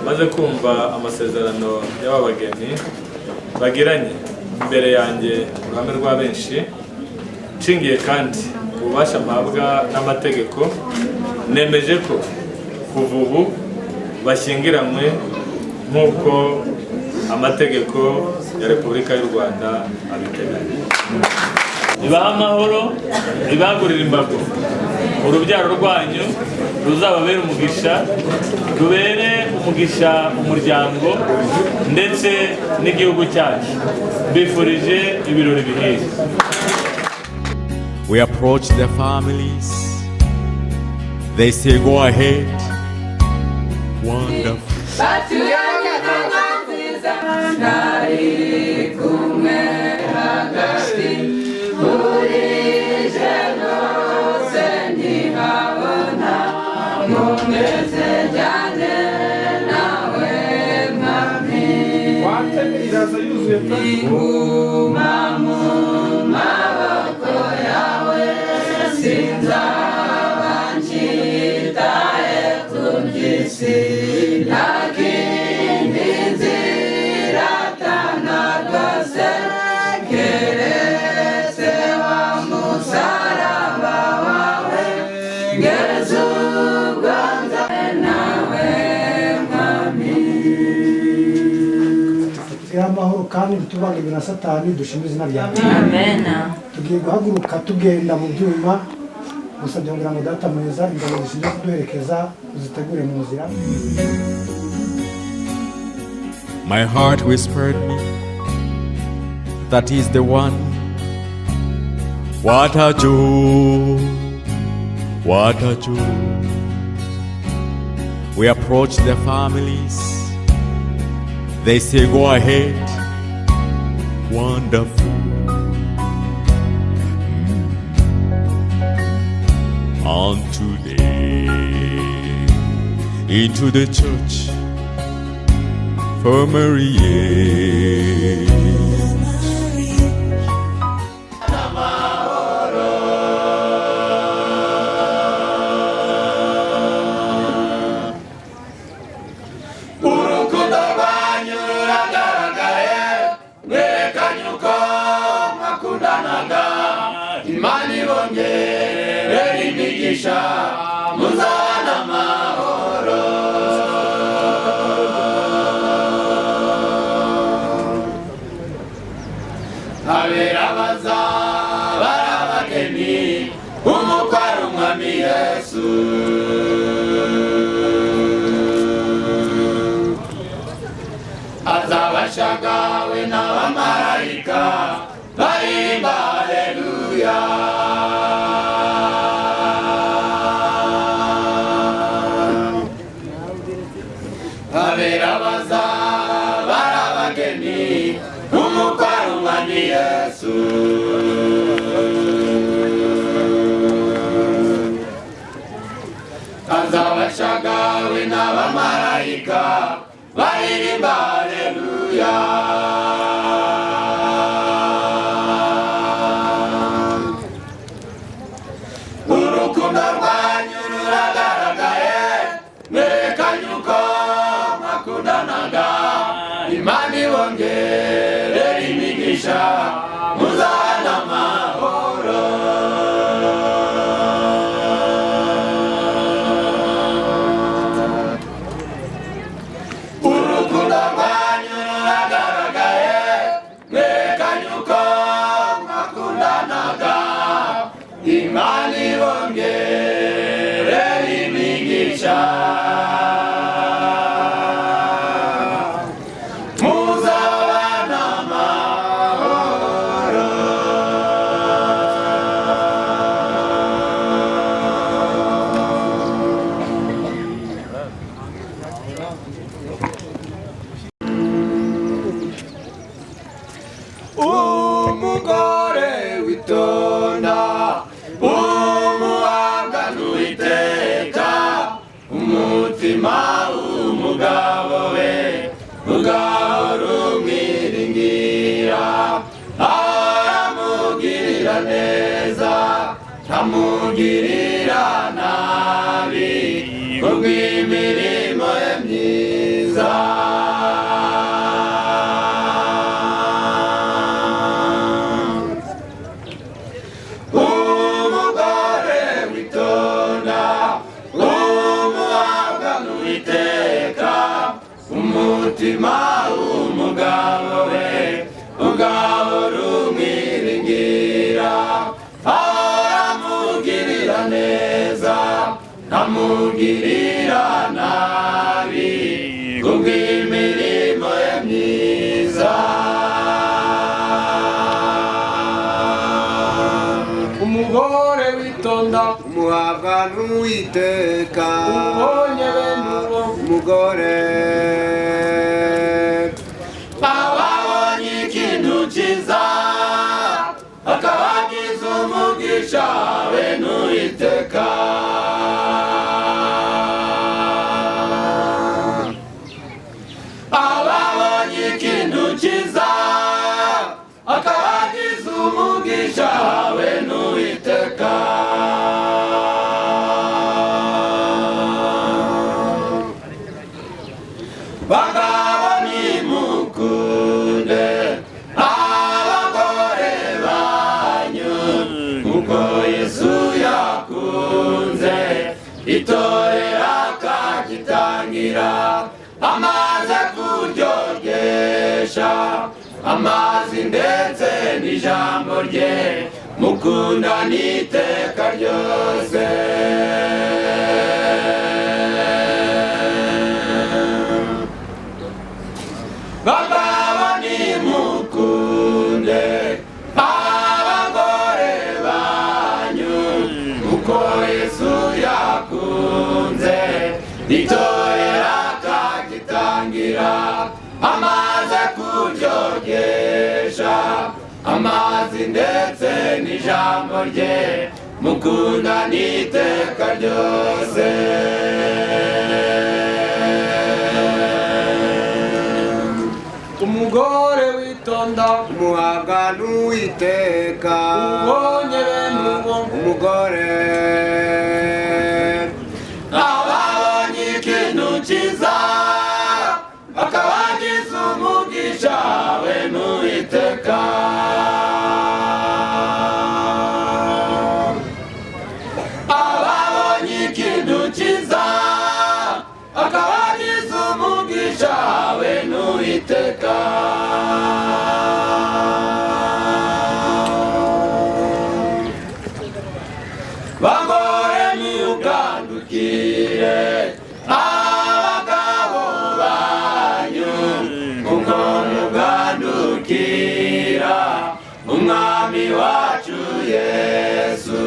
maze kumva amasezerano y'aba bageni bagiranye imbere yanjye mu ruhame rwa benshi, nshingiye kandi ku bubasha mpabwa n'amategeko, nemeje ko kuva ubu bashyingiranywe nk'uko amategeko ya Repubulika y'u Rwanda abiteganya. Ibahe amahoro, ibagurire imbago, urubyaro rwanyu ruzababere umugisha, rubere umugisha umuryango ndetse n'igihugu cyacu. Mbifurije ibirori bihire. We approach the families. They say, go ahead. Wonderful. Sinzaba nshitaye ku by'isi, nta kindi. Satani, ntitubangirwe na Satani, dushima izina ryawe. Amen. Tugiye guhaguruka tugenda mu byuma, gusabye kugira ngo Data mwiza, ingabo zishinzwe kuduherekeza uzitegure mu nzira. My heart whispered me that he's the one. What a joy, what a joy. We approach the families, they say, "Go ahead." Wonderful. On today, into the church for marriage. Urukundo rwanyu ruragaragaye, mwerekanye uko mwakundanaga. Imana ibongerere imigisha, muzabana amahoro. Abera bazaba ari abageni, umukwe ari Umwami Yesu. Azabashagawe n'abamarayika baririmba haleluya. Abera bazaba ari abageni, umukwe ari Umwami Yesu. Azabashagawe n'abamarayika baririmba haleluya. Urukundo rwanyu ruragaragaye, mwerekanye uko mwakundanaga. Imana ibongerere imigisha, muzabana amahoro. Urukundo rwanyu ruragaragaye, mwerekanye uko mwakundanaga. Imana ibongerere imigisha, muzabana amahoro. Umugore witonda umuhabwa n'Uwiteka, umutima w'umugabo we ugahora umwiringira. Aramugirira neza, ntamugirira nabi, kubw'imirimo ye myiza. Umugore witonda umuhabwa n'Uwiteka, umutima w'umugabo we ugahora umwiringira. Aramugirira neza, ntamugirira nabi, kubw'imirimo ye myiza. Umugore witonda umuhabwa n'Uwiteka, ubonye bene uwo umugore Ababonye ikintu cyiza, akabagize umugisha bene Uwiteka. Ababonye ikintu cyiza, akabagize umugisha bene Uwiteka. Bagabo nimukunde abagore banyu, kuko Yesu yakunze itorero akagitangira, amaze kuryogesha. Amazi ndetse n'ijambo rye, mukundane iteka ryose. Bagabo nimukunde abagore banyu, kuko Yesu yakunze itorero akagitangira, amaze kuryogesha amazi ndetse n'ijambo rye, mukundane iteka ryose. Umugore witonda umuhabwa n'Uwiteka, ubonye bene uwo umugore. Ababonye ikintu cyiza bakabagize umugisha we n'Uwiteka. Ababonye ikintu cyiza bakabagize umugisha we n'Uwiteka. Bagore mugandukire abagabo banyu, kuko mugandukira umwami wacu Yesu,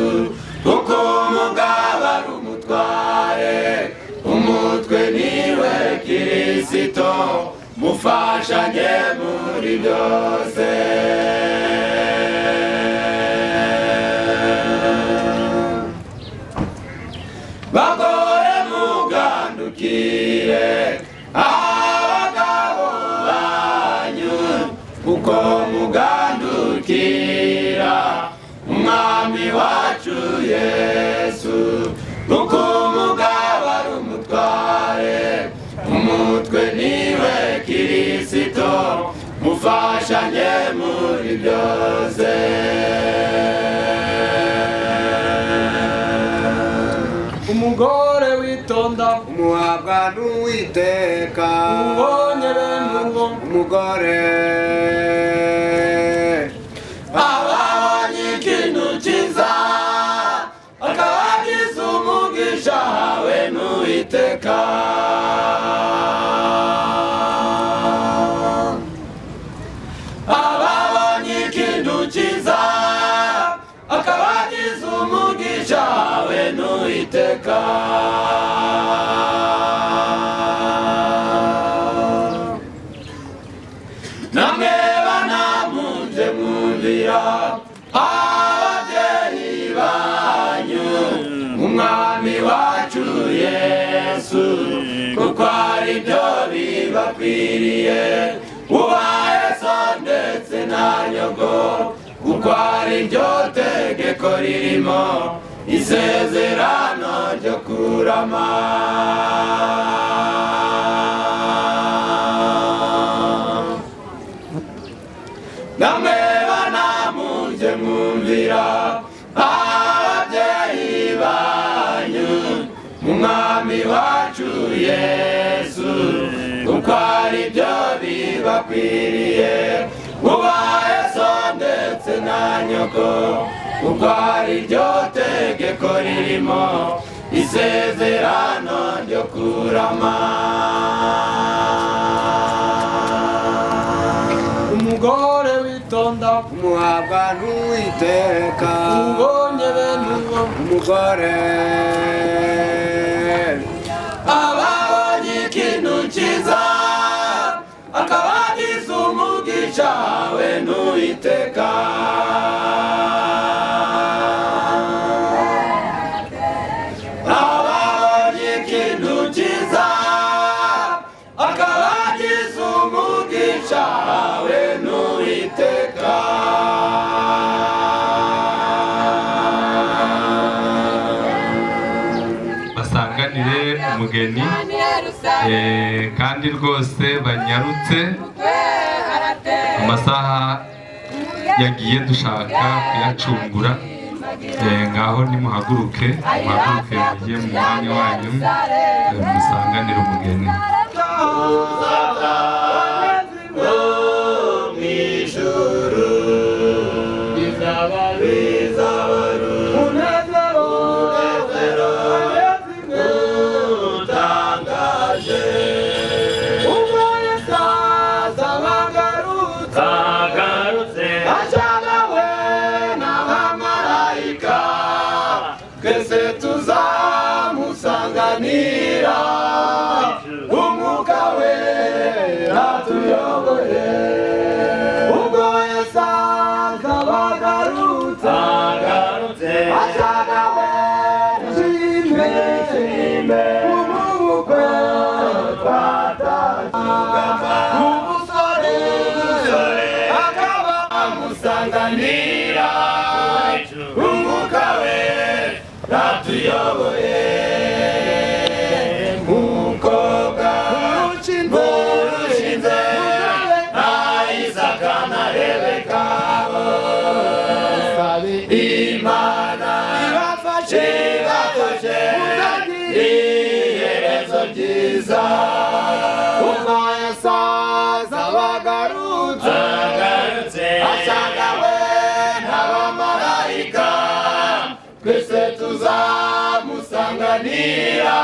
kuko umugabo ari umutware, umutwe niwe Kristo, mufashanye muri byose. Bagore mugandukire abagabo banyu, kuko mugandukira umwami wacu Yesu, kuko umugabo ari umutware, umutwe niwe Kristo, mufashanye muri byose. Umugore witonda umuhabwa n'Uwiteka, ubonye bene uwo umugore. Ababonye ikintu cyiza bakabagize umugisha we n'Uwiteka. Ababonye ikintu cyiza bakabagize umugisha we n'Uwiteka. Namwe bana muje mwumvira ababyeyi banyu, umwami wacu Yesu, kuko ari byo bibakwiriye. Ubahe so ndetse na nyoko, kuko ari ryo tegeko ririmo isezerano ryo kurama. Namwe bana muje mwumvira ababyeyi banyu, umwami wacu Yesu, kuko ari byo bibakwiriye. Ubahe so ndetse na nyoko, kuko ari ryo tegeko ririmo isezerano ryo kurama. Umugore witonda umuhabwa n'Uwiteka, ubonye bene uwo umugore. Ababonye ikintu cyiza akabagize umugisha we n'Uwiteka. Ababonye ikintu cyiza akabagize umugisha we n'Uwiteka. Basanganire umugeni kandi rwose banyarutse, amasaha yagiye dushaka kuyacungura. Ngaho nimuhaguruke, muhaguruke mujye mu mwanya wanyu, musanganire umugeni. ijuru bizaba bizaba umunezero utangaje ubwo Yesu azaba agarutse ashagawe n'abamarayika twese tuzamusanganira umwuka wera tuyoboye ubwo Yesu azaba agarutse ashagawe nshime umubukwe twatashye umusore akaba amusanganira umwuka wera tuyoboye umukobwa urushinze na Isaka na Rebeka Imana ibafashe ibafashe iherezo ryiza ubwo Yesu azaba agarutse ashagawe n'abamarayika twese tuzamusanganira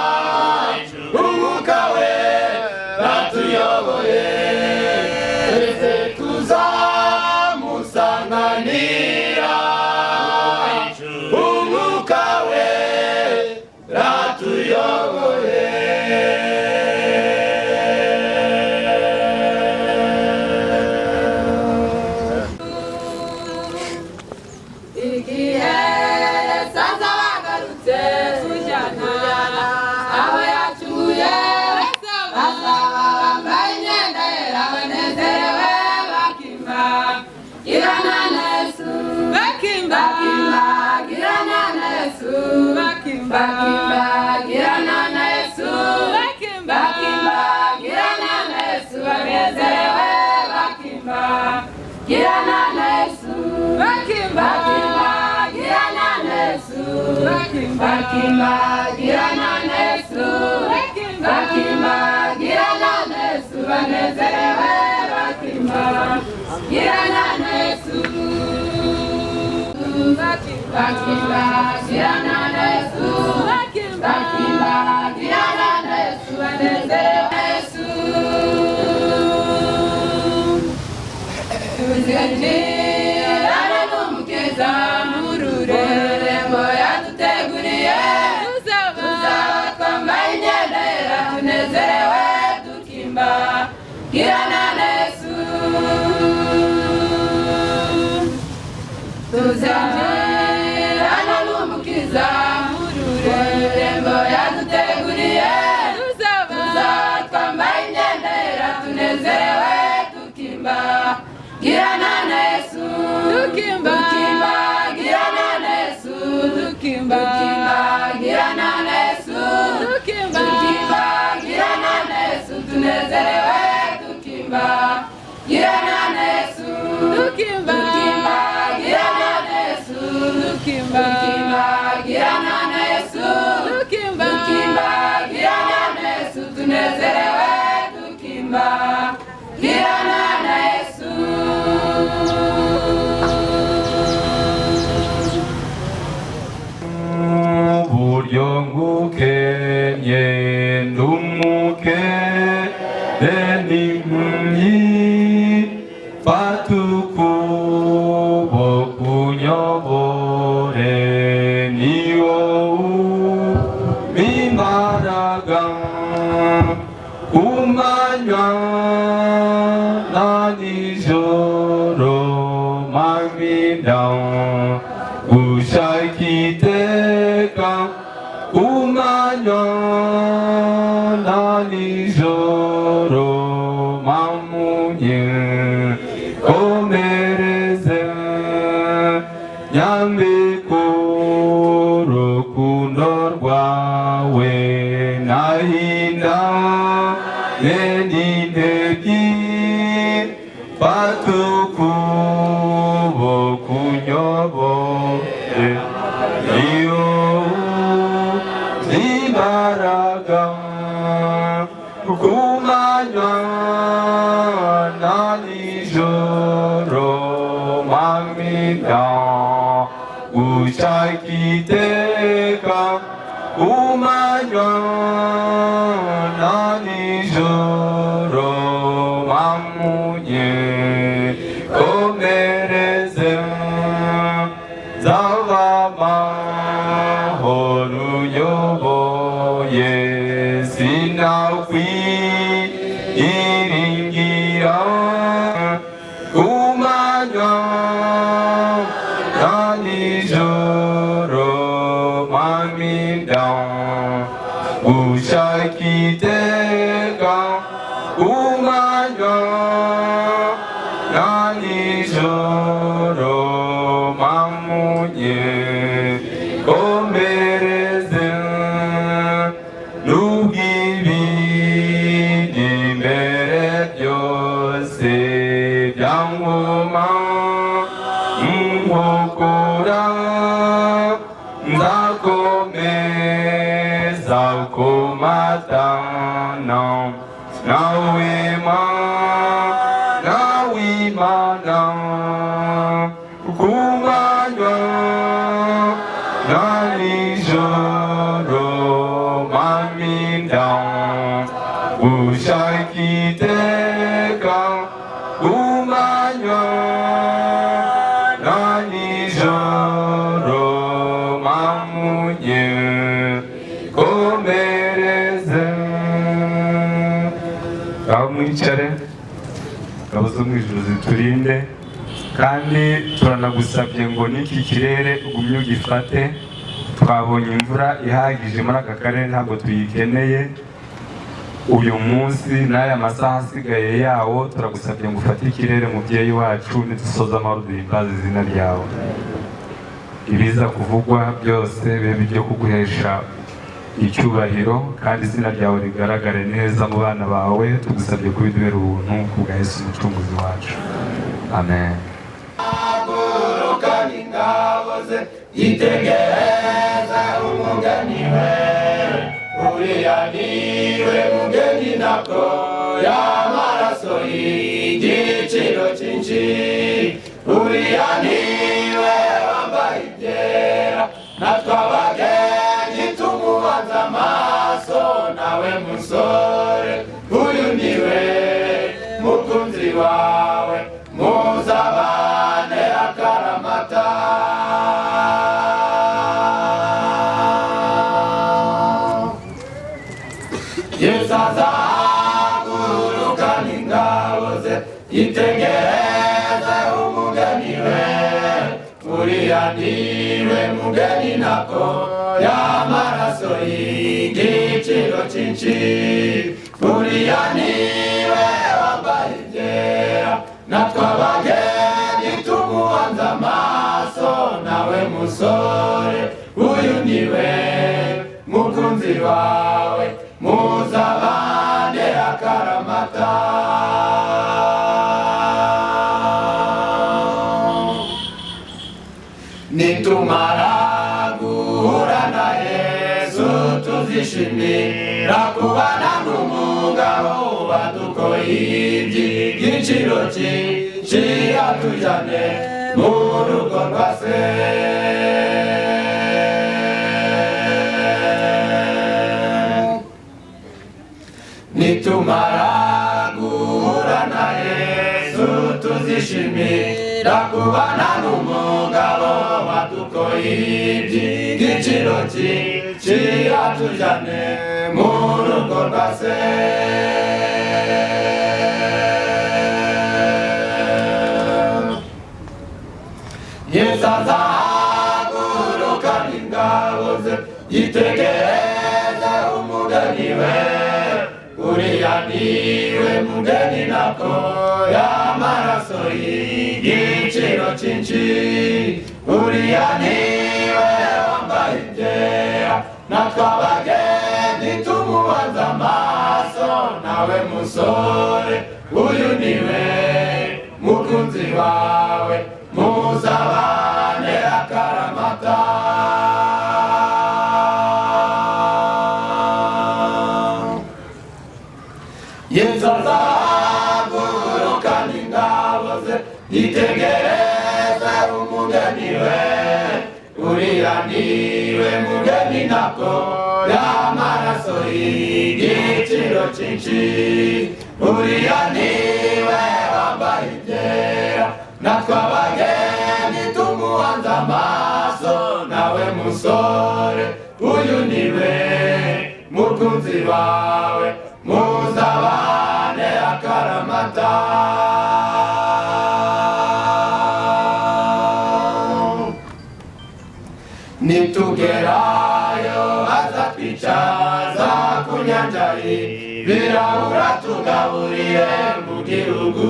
umwuka wera tuyoboye twese tuzamusanganira umwuka wera tuyoboye. Igihe saza bagarutse kujyana aho yacuye bazaba bambaye imyenda yera banezerewe bakimba girana na Yesu bakimba girana na Yesu bakimba girana na Yesu bakimba girana na Yesu banezerewe bakimba girana na Yesu bakimba girana na Yesu bakimba girana na Yesu bakimba girana na Yesu banezerewe bakimba girana na Yesu bakimba girana na Yesu bakimba girana na Yesu banezerewe Yesu tuzinjirana n'Umukiza mu rurembo yaduteguriye tuzaba twambaye imyenda yera tunezerewe tukimba girana na Yesu tuzinjirana n'Umukiza mu rurembo yaduteguriye tuzaba twambaye imyenda yera tunezerewe tukimba girana na Yesu tukimba girana na Yesu tukimba girana na Yesu tukimba girana na Yesu tunezerewe tukimba girana na Yesu tukimba girana na Yesu tukimba girana na Yesu tukimba girana na Yesu tunezerewe tukimba girana na Yesu. Buryo ngukenye ndumuke n'impumyi fata ukuboko unyobore ni wowe imbaraga ku manywa na nijoro mpamina gushaka iteka ku manywa na nijoro mamunye komereze nyambike urukundo rwawe nahinda n'intebyi fata ukuboko unyobore iyo imbaraga ku manywa na nijoro. gushaka iteka ku manywa na nijoro mamunye komereze zava amahoro uyoboye sinakwiringira ku manywa na nijoro mwami gushaka iteka ku manywa na nijoro mamunye komereze n'ubw'ibindi imbere byose byankoma nkokora nzakomeza kumatana nawe mana w'Imana ku manywa na nijoro mwami ndagushaka iteka ku manywa na nijoro mamunye komereze. Aho mwicare, ngabo zo mu ijuru ziturinde, kandi turanagusabye ngo n'iki kirere ugumye ugifate. Twabonye imvura ihagije muri aka karere, ntabwo tuyikeneye uyu munsi n'aya masaha asigaye yawo. Turagusabye ngo ufate ikirere mubyeyi wacu, nidusoza amahoro duhimbaze izina ryawe. Ibiza kuvugwa byose bibe ibyo kuguhesha icyubahiro, kandi izina ryawe rigaragare neza mu bana bawe. Tugusabye kubiduhera ubuntu ku bwa Yesu umucunguzi wacu, amen. Yitegereza umugeni we, uriya niwe mugeni nako y'amaraso y'igiciro cyinshi, uriya niwe wambaye ibyera, natwe abageni tumuhanze amaso, nawe musore uyu niwe mukunzi wawe, muzabane akaramata. Yesu azagurukana ingabo ze, yitegereze umugeni we, uriya niwe mugeni nako y'amaraso y'igiciro cyinshi, uriya niwe wambaye ibyera, natwe abageni tumuhanze amaso, nawe musore uyu niwe mukunzi wawe, muzabane akaramata. Nitumara guhura na Yesu tuzishimira kubana n'umugabo wadukoye iby'igiciro cyinshi, atujyane mu rugo rwa se. Nitumara guhura na Yesu tuzishimira kubana n'umugabo wadukoye iby'igiciro cyinshi, atujyane mu rugo rwa se. Yesu azagurukana ingabo ze, yitegereze umugeni we, uriya niwe mugeni nako y'amaraso y'igiciro cyinshi, uriya niwe wambaye ibyera, natwe abageni tumuhanze amaso, nawe musore uyu niwe mukunzi wawe, muzabane akaramata. Yesu azagurukana ingabo ze, yitegereze umugeni we, uriya Uriya niwe mugeni nako y'amaraso y'igiciro cyinshi. Uriya niwe wambaye ibyera, natwe abageni tumuhanze amaso. Nawe musore, uyu niwe mukunzi wawe, muzabane akaramata. Nitugerayo azatwicaza ku nyanja y'ibirahuri, tugaburiye mu gihugu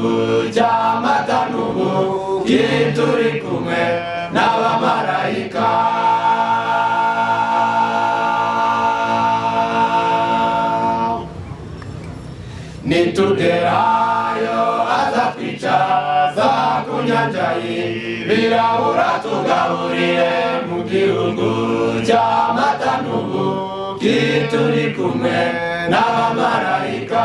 cy'amata n'ubuki, turi kumwe n'abamarayika. Nitugerayo azatwicaza ku nyanja y'ibirahuri, tugaburiye mu gihugu cy'amata n'ubuki, turi kumwe n'abamarayika.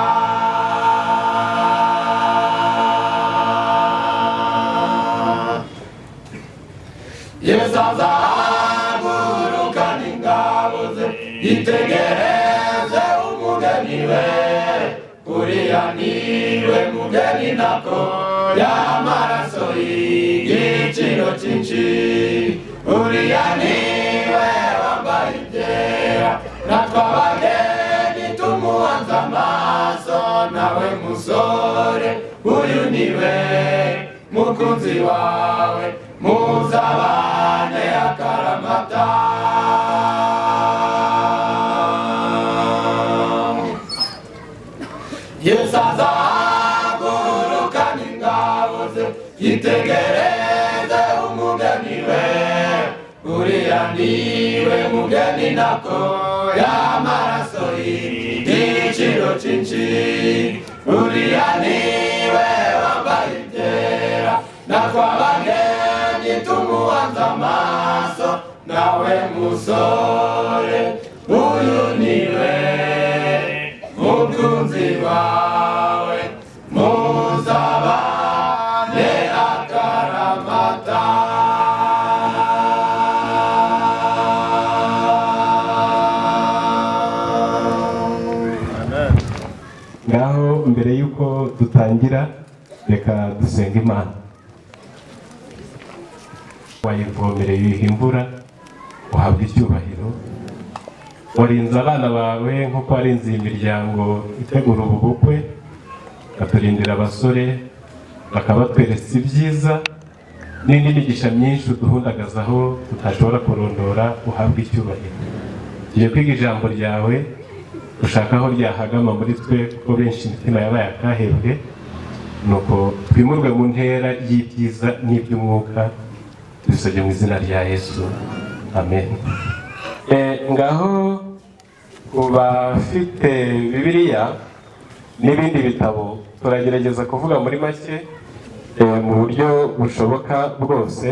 Yesu azahagurukana ingabo ze, yitegereze umugeni we. Uriya niwe mugeni nako y'amaraso y'igiciro cyinshi. Uriya niwe wambaye ibyera, natwe abageni tumuhanze amaso. Nawe musore, uyu niwe mukunzi wawe, muzabane akaramata. Yesu azahagurukana ingabo ze, yitegereze umugeni we. Uriya niwe mugeni nako y'amaraso y'igiciro cyinshi. Uriya niwe wambaye ibyera, natwe abageni tumuhanze amaso. Nawe musore, uyu niwe mukunzi wawe, muzabane akaramata. Ngaho mbere y'uko dutangira, reka dusenga Imana. Wayivomereye uyiha imvura, uhabwa icyubahiro. Warinze abana bawe nk'uko warinze iyi miryango itegura ubu bukwe, baturindira abasore, bakabatweretse ibyiza n'indi migisha myinshi uduhundagazaho tutashobora kurondora, uhabwa icyubahiro. Tugiye kwiga ijambo ryawe, ushaka aho ryahagama muri twe, kuko benshi imitima yabaye akahebwe. Nuko twimurwe mu ntera y'ibyiza n'iby'umwuka, tubisabye mu izina rya Yesu, amen. Ngaho ku bafite Bibiliya n'ibindi bitabo, turagerageza kuvuga muri make mu buryo bushoboka bwose.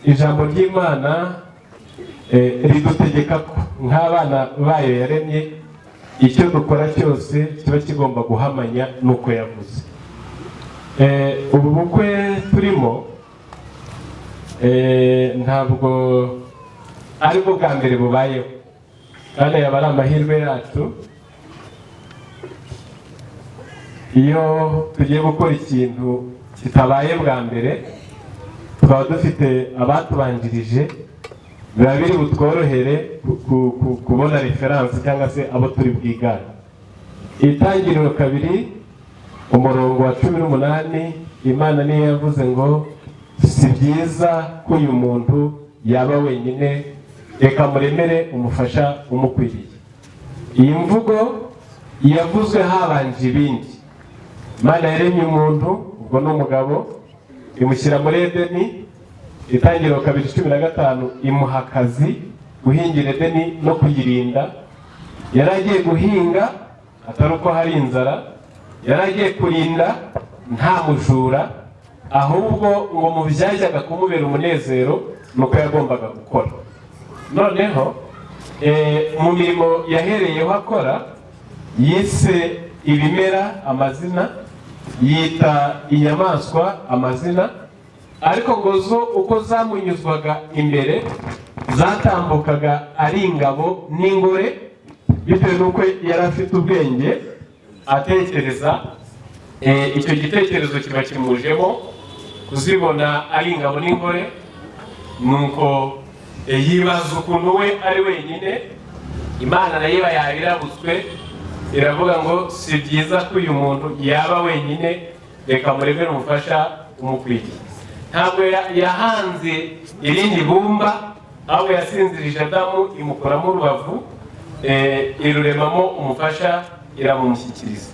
Ijambo ry'Imana ridutegeka ko nk'abana bayo yaremye, icyo dukora cyose kiba kigomba guhamanya n'uko yavuze. Ubu bukwe turimo ntabwo ari bwo bwa mbere bubayeho, kandi yaba ari amahirwe yacu iyo tugiye gukora ikintu kitabaye bwa mbere, tukaba dufite abatubanjirije, biba biri butworohere kubona referanse cyangwa se abo turi bwigane. Itangiriro 2 umurongo wa 18, Imana niyo yavuze ngo si byiza ko uyu muntu yaba wenyine, reka muremere umufasha umukwiriye. Iyi mvugo yavuzwe habanje ibindi. Imana yaremye umuntu, ubwo ni umugabo, imushyira muri Edeni. Itangiriro 2:15 imuha akazi guhingira Edeni no kuyirinda. Yari agiye guhinga atari uko hari inzara, yari agiye kurinda nta mujura, ahubwo ngo mu byajyaga kumubera umunezero nuko yagombaga gukora. Noneho mu mirimo yahereyeho akora, yise ibimera amazina, yita inyamaswa amazina, Ariko ngo zo uko zamunyuzwaga imbere zatambukaga ari ingabo n'ingore, bitewe n'uko yari afite ubwenge atekereza. Icyo gitekerezo kiba kimujemo kuzibona ari ingabo n'ingore, nuko yibaza ukuntu we ari wenyine. Imana nayo iba yabirabutswe, iravuga ngo si byiza ko uyu muntu yaba wenyine, reka murebere umufasha umukwiriye. Ntabwo yahanze irindi bumba, ahubwo yasinzirije Adamu imukuramo urubavu, iruremamo umufasha, iramumushyikiriza.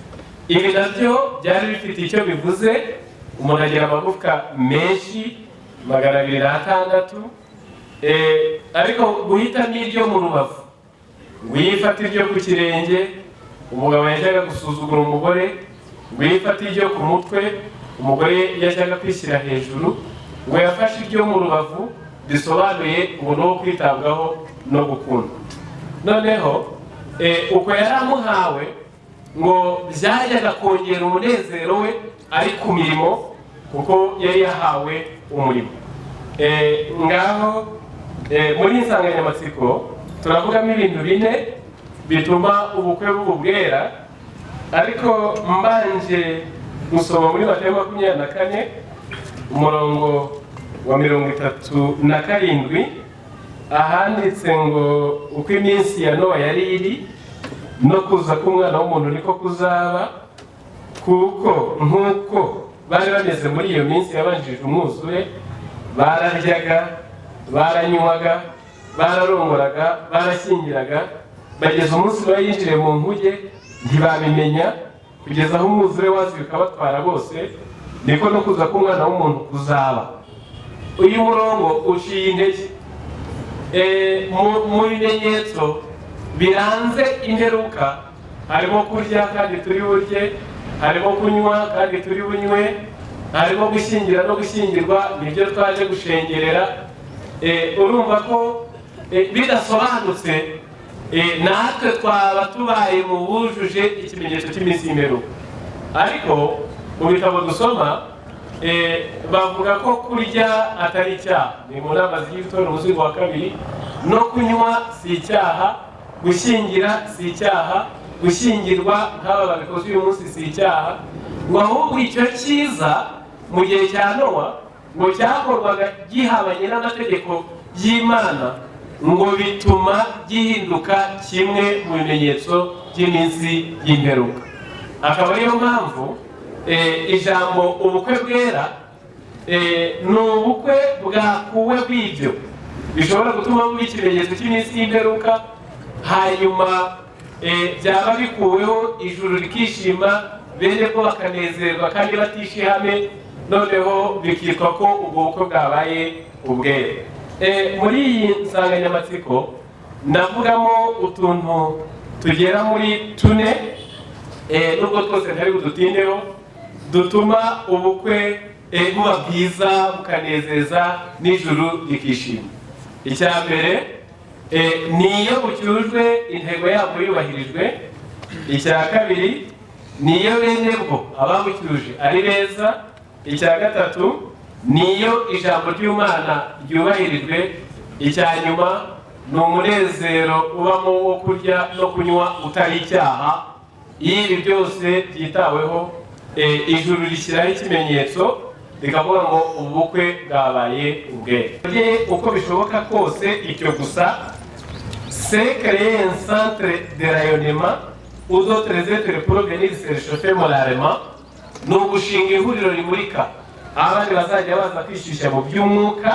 Ibi nabyo byari bifite icyo bivuze. Umuntu agira amagufwa menshi 206, ariko guhitamo iryo mu rubavu ngo uyifate iryo ku kirenge, umugabo yajyaga gusuzugura umugore, ngo uyifate iryo ku mutwe, umugore yajyaga kwishyira hejuru, ngo yafashe iryo mu rubavu, bisobanuye ngo ni uwo kwitabwaho no gukunda. Noneho uko yari amuhawe ngo byajyaga kongera umunezero we ari ku mirimo, kuko yari yahawe umurimo. Ngaho muri insanganyamatsiko turavugamo ibintu bine bituma ubukwe buba ubwera, ariko mbanje gusoma muri Matayo 24 umurongo wa 37, ahanditse ngo uko iminsi ya Nowa yari iri no kuza k'umwana w'umuntu niko kuzaba, kuko nk'uko bari bameze muri iyo minsi yabanjirije umwuzure, bararyaga, baranywaga, bararongoraga, barashyingiraga, bageza umunsi bayinjire mu nkuge ntibabimenya, kugeza aho umwuzure waziye ukabatwara bose, niko no kuza k'umwana w'umuntu kuzaba. Uyu murongo uciye intege. Mu bimenyetso biranze imperuka harimo kurya kandi turi burye, harimo kunywa kandi turi bunywe, harimo gushyingira no gushyingirwa, nibyo twaje gushengerera. Urumva ko bidasobanutse, natwe twaba tubaye mu bujuje ikimenyetso cy'iminsi y'imperuka. Ariko mu bitabo dusoma bavuga ko kurya atari icyaha, ni mu nama z'igitora umuzingo wa 2, no kunywa si icyaha, gushyingira si icyaha, gushyingirwa nk'aba babikoze uyu munsi si icyaha, ngo ahubwo icyo cyiza mu gihe cya Nowa ngo cyakorwaga gihabanye n'amategeko y'Imana, ngo bituma gihinduka kimwe mu bimenyetso by'iminsi y'imperuka. Akaba ariyo mpamvu ijambo ubukwe bwera ni ubukwe bwakuwe bw'ibyo bishobora gutuma buba ikimenyetso cy'iminsi y'imperuka, hanyuma byaba bikuweho ijuru rikishima, bene ko bakanezerwa kandi batishe ihame, noneho bikitwa ko ubwo bukwe bwabaye ubwera. Muri iyi nsanganyamatsiko ndavugamo utuntu tugera muri 4, nubwo twose ntari budutindeho, dutuma ubukwe buba bwiza bukanezeza n'ijuru rikishima. Icya mbere ni iyo bucyujwe intego yabwo yubahirijwe. Icya kabiri ni iyo bene bwo ababucyuje ari beza. Icya gatatu ni iyo ijambo ry'Imana ryubahirijwe. Icya nyuma ni umunezero ubamo wo kurya no kunywa utari icyaha. Iyo ibi byose byitaweho, ijuru rishyiraho ikimenyetso rikavuga ngo ubukwe bwabaye ubwera. Uko bishoboka kose icyo gusa, c'est créer un centre de rayonnement où d'autres êtres pour venir se réchauffer moralement, ni ugushinga ihuriro rimurika abandi bazajya baza kwishyushya mu by'umwuka,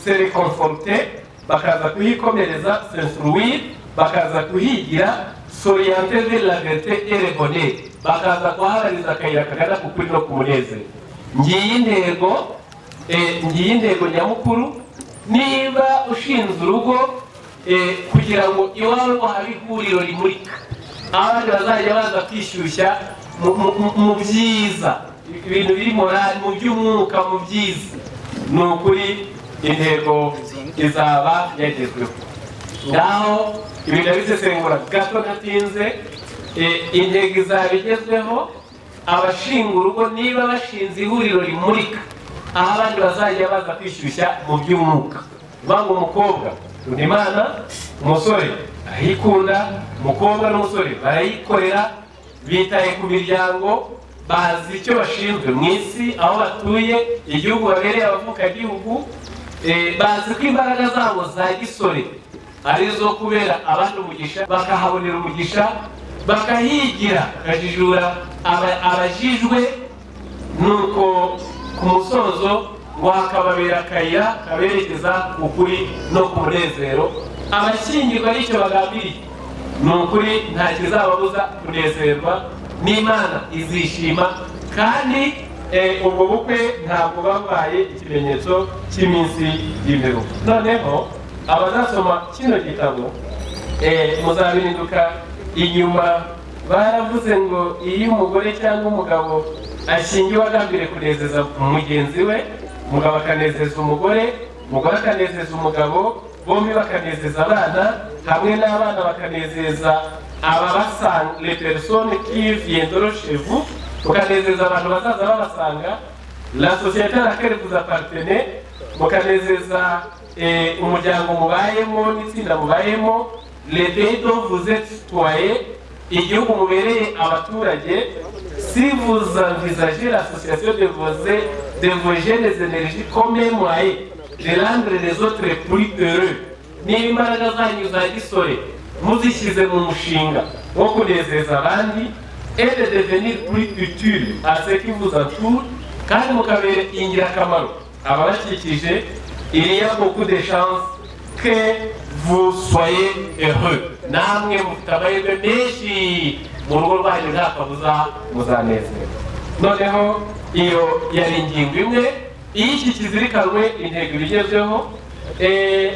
se réconforter, bakaza kuhikomereza, s'instruire, bakaza kuhigira, s'orienter vers la vérité et le bonheur, bakaza kuhaharariza akayira kagana ku kuri no ku munezero. Ngiyi intego, ngiyi intego nyamukuru. Niba ushinze urugo kugira ngo iwawe habe ihuriro rimurika abandi bazajya baza kwishyushya mu byiza, ibintu biri morali, mu by'umwuka, mu byiza, ni ukuri intego izaba yagezweho. Ngaho ibintu bisesengura gato ntatinze, intego izaba igezweho. Abashinga urugo niba bashinze ihuriro rimurika aho abandi bazajya baza kwishyushya mu by'umwuka. Banga umukobwa akunda Imana, umusore arayikunda, umukobwa n'umusore barayikorera, bitaye ku miryango, bazi icyo bashinzwe mu isi, aho batuye, igihugu babereye abavukagihugu, bazi ko imbaraga zabo za gisore ari izo kubera abandi umugisha, bakahabonera umugisha, bakahigira, bakajijura abajijwe, nuko ku musozo ngo hakababera akayira kaberekeza ku kuri no ku munezero. Abashyingirwa n'icyo bagambiriye ni ukuri, nta kizababuza kunezerwa, n'Imana izishima, kandi ubwo bukwe ntabwo babaye ikimenyetso cy'iminsi y'imperuka. Noneho abazasoma kino gitabo muzabirinduka inyuma. Baravuze ngo iyo umugore cyangwa umugabo ashyingiwe agambiriye kunezeza mugenzi we, umugabo akanezeza umugore, umugore akanezeza umugabo, bombi bakanezeza abana, hamwe n'abana bakanezeza ababasanga, les personnes qui viendront chez vous, mukanezeza abantu bazaza babasanga, la société à laquelle vous appartenez, mukanezeza umuryango mubayemo n'itsinda mubayemo, les pays dont vous êtes citoyens, igihugu mubereye abaturage. Si vous envisagez l'association de vos jeunes énergies comme un moyen de rendre les autres plus heureux, niba imbaraga zanyu za gisore muzishyize mu mushinga wo kunezeza abandi, et de devenir plus utile à ceux qui vous entourent, kandi mukabera ingirakamaro ababakikije, il y a beaucoup de chances que vous soyez heureux. Namwe mufite amahirwe menshi mu rugo rwanyu, nta kabuza muzanezerwa. Noneho iyo yari ingingo imwe. Iyo iki kizirikanwe, intego ibigezweho.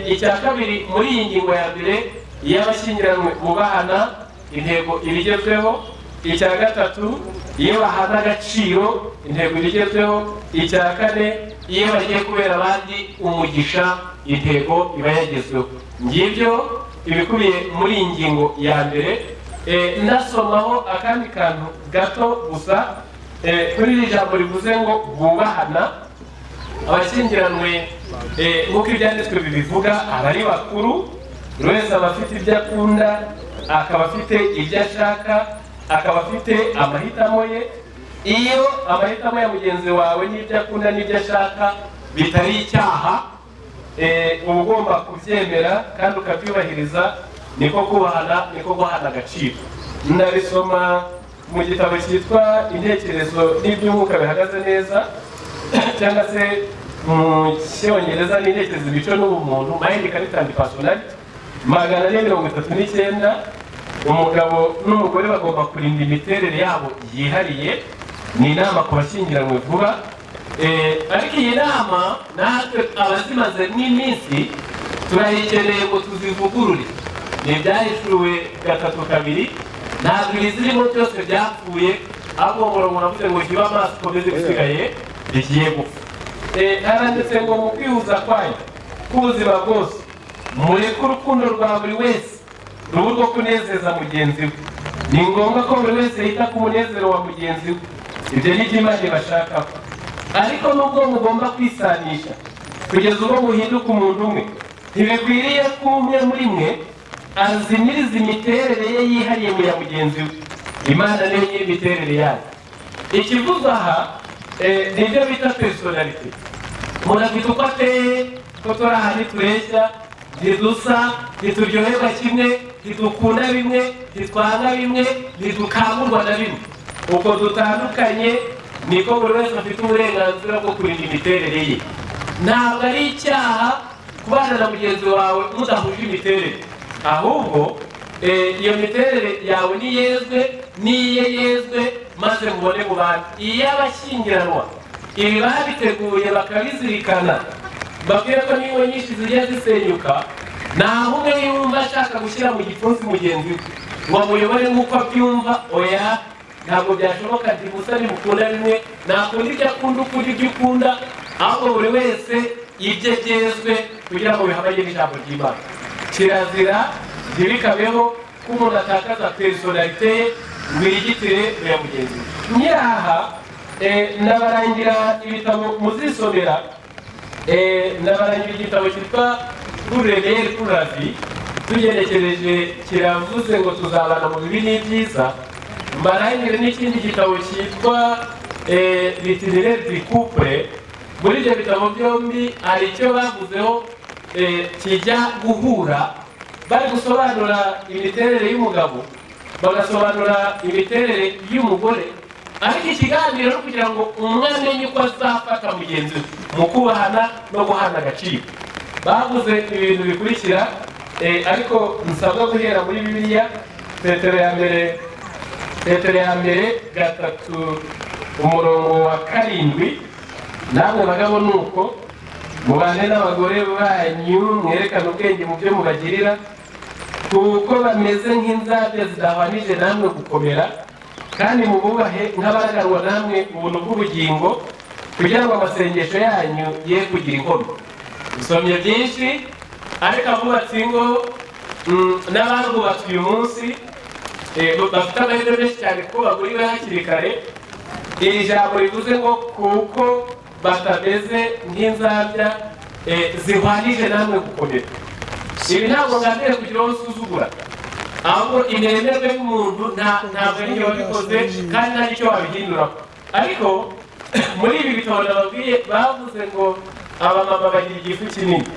Icya kabiri muri iyi ngingo ya mbere, iyo abashyingiranywe bubahana, intego ibigezweho. Icya gatatu, iyo bahana agaciro, intego ibigezweho. Icya kane, iyo bagiye kubera abandi umugisha, intego iba yagezweho. Ngibyo ibikubiye muri iyi ngingo ya mbere. Ndasomaho akandi kantu gato gusa kuri iri jambo rivuze ngo bubahana. Abashyingiranwe, nk'uko ibyanditswe bibivuga, abari bakuru, buri wese aba afite ibyo akunda, akaba afite ibyo ashaka, akaba afite amahitamo ye. Iyo amahitamo ya mugenzi wawe n'ibyo akunda n'ibyo ashaka bitari icyaha, uba ugomba kubyemera kandi ukabyubahiriza. Niko kubahana, niko guhana agaciro. Ndabisoma mu gitabo cyitwa Intekerezo n'iby'umwuka bihagaze neza, cyangwa se mu Cyongereza n'Intekerezo, Imico n'Ubumuntu, Mind, Character and Personality, 439. Umugabo n'umugore bagomba kurinda imiterere yabo yihariye. Ni inama ku bashyingiranywe vuba. Ariko iyi nama natwe abazimaze n'iminsi turayikeneye ngo tuzivugurure. Ni Ibyahishuwe 3:2. Ntabwo ibizirimo byose byapfuye, ahubwo umurongo uravuze ngo jya amaso ukomeze ibisigaye bigiye gupfa. Haranditse ngo mu kwihuza kwanyu k'ubuzima bwose, mureke urukundo rwa buri wese rube urwo kunezeza mugenzi we. Ni ngombwa ko buri wese yita ku munezero wa mugenzi we. Ibyo ni byo Imana ibashakaho. Ariko nubwo mugomba kwisanisha kugeza ubwo muhinduka umuntu umwe, ntibikwiriye ko umwe muri mwe azimiriza imiterere ye yihariye mu ya mugenzi we. Imana niyo nyiri imiterere yayo. Ikivugwa aha nibyo bita personnalité. Umuntu afite uko ateye, ko turi aha ntitureshya, ntidusa, ntituryoherwa kimwe, ntidukunda bimwe, ntitwanga bimwe, ntidukangurwa na bimwe. Uko dutandukanye niko buri wese afite uburenganzira bwo kurinda imiterere ye. Ntabwo ari icyaha kubana na mugenzi wawe mudahuje imiterere, ahubwo iyo miterere yawe niyezwe n'iye yezwe, maze mubone mu bantu. Iyo abashyingiranwa ibi babiteguye bakabizirikana, babwira ko n'ingo nyinshi zijya zisenyuka, naho umwe yumva ashaka gushyira mu gipfunsi mugenzi we ngo amuyobore nk'uko abyumva. Oya, ntabwo byashoboka. Ntibusa, ntimukunda bimwe, ntakunda ibyo akunda, ukunda ibyo ukunda, ahubwo buri wese ibye byezwe kugira ngo bihabanye n'ijambo ry'Imana. Kirazira, ntibikabeho ko umuntu atakaza personnalité ye ngo irigitire ya mugenzi we. Nyiraha Ndabarangira ibitabo muzisomera. Ndabarangira igitabo cyitwa Pour le meilleur, pour la vie, tugenekereje kiravuze ngo tuzabana mu bibi n'ibyiza. Mbarangire n'ikindi gitabo cyitwa L'itinéraire du couple. Muri ibyo bitabo byombi hari icyo bavuzeho kijya guhura, bari gusobanura imiterere y'umugabo, bagasobanura imiterere y'umugore, ariko ikiganiro no kugira ngo umwe amenye uko azafata mugenzi we mu kubahana no guhana agaciro. Bavuze ibintu bikurikira, ariko nsabwa guhera muri Bibiliya, Petero ya mbere, Petero ya mbere 3 umurongo wa 7: namwe bagabo nuko mubane n'abagore banyu, mwerekane ubwenge mu byo mubagirira, kuko bameze nk'inzabya zidahwanije namwe gukomera, kandi mububahe nk'abaraganwa namwe ubuntu bw'ubugingo, kugira ngo amasengesho yanyu ye kugira inkomyi. Usomye byinshi, ariko abubatsi ingo n'abarwubatse uyu munsi bafite amahirwe menshi cyane kuko baguriwe hakiri kare. Iri jambo rivuze ngo kuko batameze nk'inzabya zihwanije namwe gukomera, ibi ntabwo ngambiriye kugira uwo nsuzugura, ahubwo imiremere y'umuntu ntabwo ari yo wabikoze kandi nta n'icyo wabihinduraho. Ariko muri ibi bitabo nababwiye, bavuze ngo abamama bagira igifu kinini,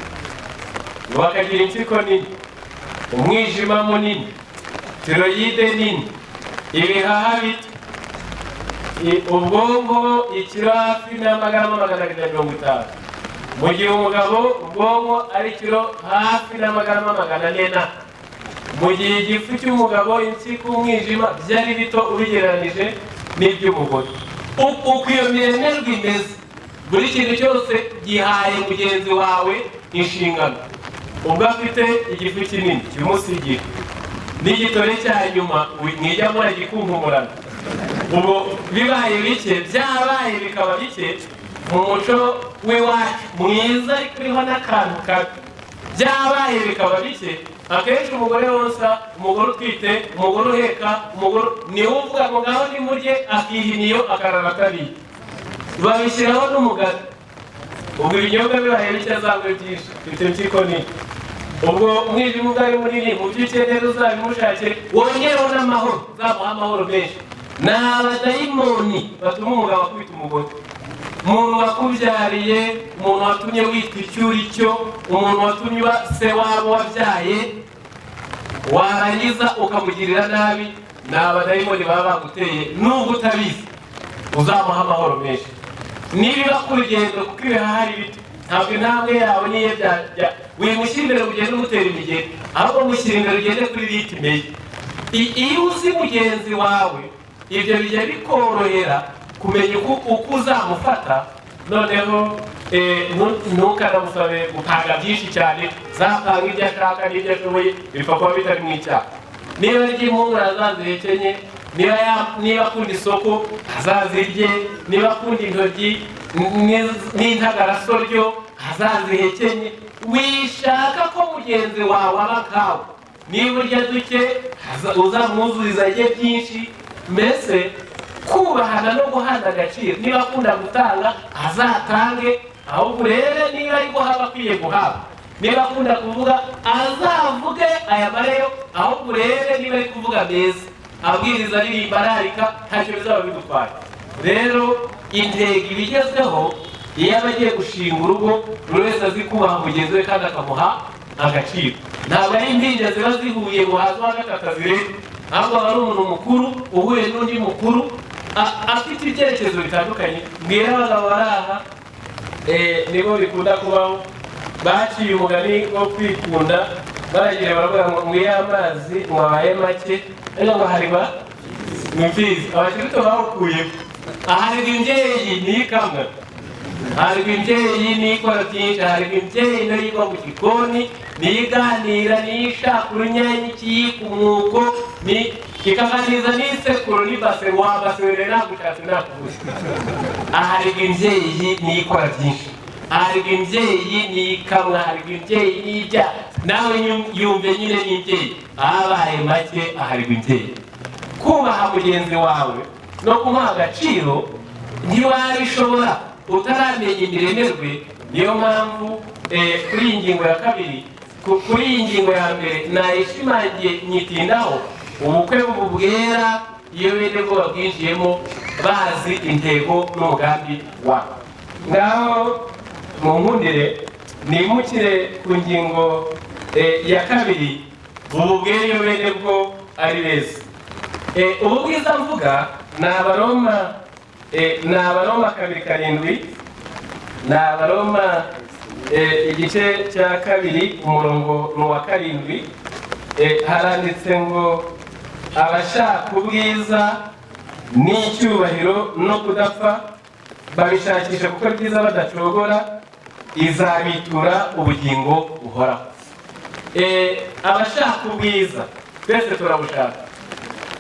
bakagira impyiko nini, umwijima munini, tiroyide nini, ibihaha bito, ubwonko ikiro hafi n'amagarama 250, mu gihe umugabo ubwonko ari ikiro hafi n'amagarama 400, mu gihe igifu cy'umugabo, impyiko, umwijima byari bito ubigereranije n'iby'umugore. Uko iyo miremerwe imeze, buri kintu cyose gihaye mugenzi wawe inshingano. Ubwo afite igifu kinini kimusigira n'igitore cya nyuma mwijya muragikunkumurana, ubwo bibaye bike, byabaye bikaba bike mu muco w'iwacu mwiza, ariko uriho n'akantu kabi, byabaye bikaba bike. Akenshi umugore wonsa, umugore utwite, umugore uheka, umugore niwe uvuga ngo ngaho nimurye, akihiniyo akarara atariye, babishyiraho n'umugati. Ubwo ibinyobwa bibaye bike azanywe byinshi, mfite impyiko nini, ubwo umwijima ubwo ari munini, mu byo ukenera uzabimushakire, wongereho n'amahoro, uzamuha amahoro menshi. Ni abadayimoni batuma umugabo akubita umugore, umuntu wakubyariye, umuntu watumye witwa icyo uri cyo, umuntu watumye uba se wabo wabyaye, warangiza ukamugirira nabi, ni abadayimoni baba baguteye nubwo utabizi, uzamuha amahoro menshi. Nibiba ku rugendo, kuko ibihaha ari bito, ntabwo intambwe yawe niyo wimushyira imbere ugende umutera imigeri, ahubwo mushyira imbere ugende kuri ritime ye. Iyo uzi mugenzi wawe, ibyo bijya bikorohera kumenya uko uzamufata. Noneho ntukanamusabe gupanga byinshi cyane, zapanga ibyo ashaka n'ibyo ashoboye, bipfa kuba bitari mu icyaha. Niba arya impungure azazihekenye, niba akunda isoko azazirye, niba akunda intoryi n'intagarasoryo azazihekenye. Wishaka ko mugenzi wawe aba nkawe, niba urya duke uzamwuzuriza arye byinshi. Mbese kubahana no guhana agaciro, niba akunda gutanga azatange, ahubwo urebe niba ari guhaba akwiye guhabwa, niba akunda kuvuga azavuge ayamareyo, ahubwo urebe niba ari kuvuga meza, abwiriza, aririmba, ararika, ntacyo bizaba bidutwaye. Rero intego ibigezweho, iyo aba agiye gushinga urugo, buri wese azi kubaha mugenzi we kandi akamuha agaciro. Ntabwo ari impinja ziba zihuye ngo haze uwa gatatu azirebe, ahubwo aba ari umuntu mukuru uhuye n'undi mukuru afite ibyerekezo bitandukanye. Mbwira abagabo bari aha, nibo bikunda kubaho, baciye umugani wo kwikunda, baragira baravuga ngo mwiye amazi mwabaye make, ariko ngo hariba imfizi, abakirito bawukuyeho. Aharigwa imbyeyi niyikamwa, harigwa imbyeyi niyikora byinshi, harigwa imbyeyi niyo yigwa mu gikoni, niyiganira, niyishaka urunyanya, ikiyika umwuko, ikaganiriza n'isekuru n'ibase, wabase rero nagushatse nakubuze. Aharigwa imbyeyi niyikora byinshi, aharigwa imbyeyi niyikamwa, aharigwa imbyeyi niyijya, nawe yumve nyine n'imbyeyi, ahabaye make aharigwa imbyeyi. Kubaha mugenzi wawe no kumuha agaciro Ntiwabishobora utaramenya imiremerwe. Niyo mpamvu kuri iyi ngingo ya kabiri, kuri iyi ngingo ya mbere nayishimangiye nyitindaho. Ubukwe bubwera iyo bene bwo babwinjiyemo bazi intego n'umugambi wabo. Ngaho mu nkundire nimukire ku ngingo ya kabiri, ububwere iyo bene bwo ari beza. Ubu bwiza mvuga ni Abaroma, ni Abaroma 2:7, ni Abaroma igice cya 2 umurongo ni uwa 7. Haranditse ngo abashaka ubwiza n'icyubahiro no kudapfa babishakisha gukora ibyiza badacogora, izabitura ubugingo buhoraho. Abashaka ubwiza twese turabushaka,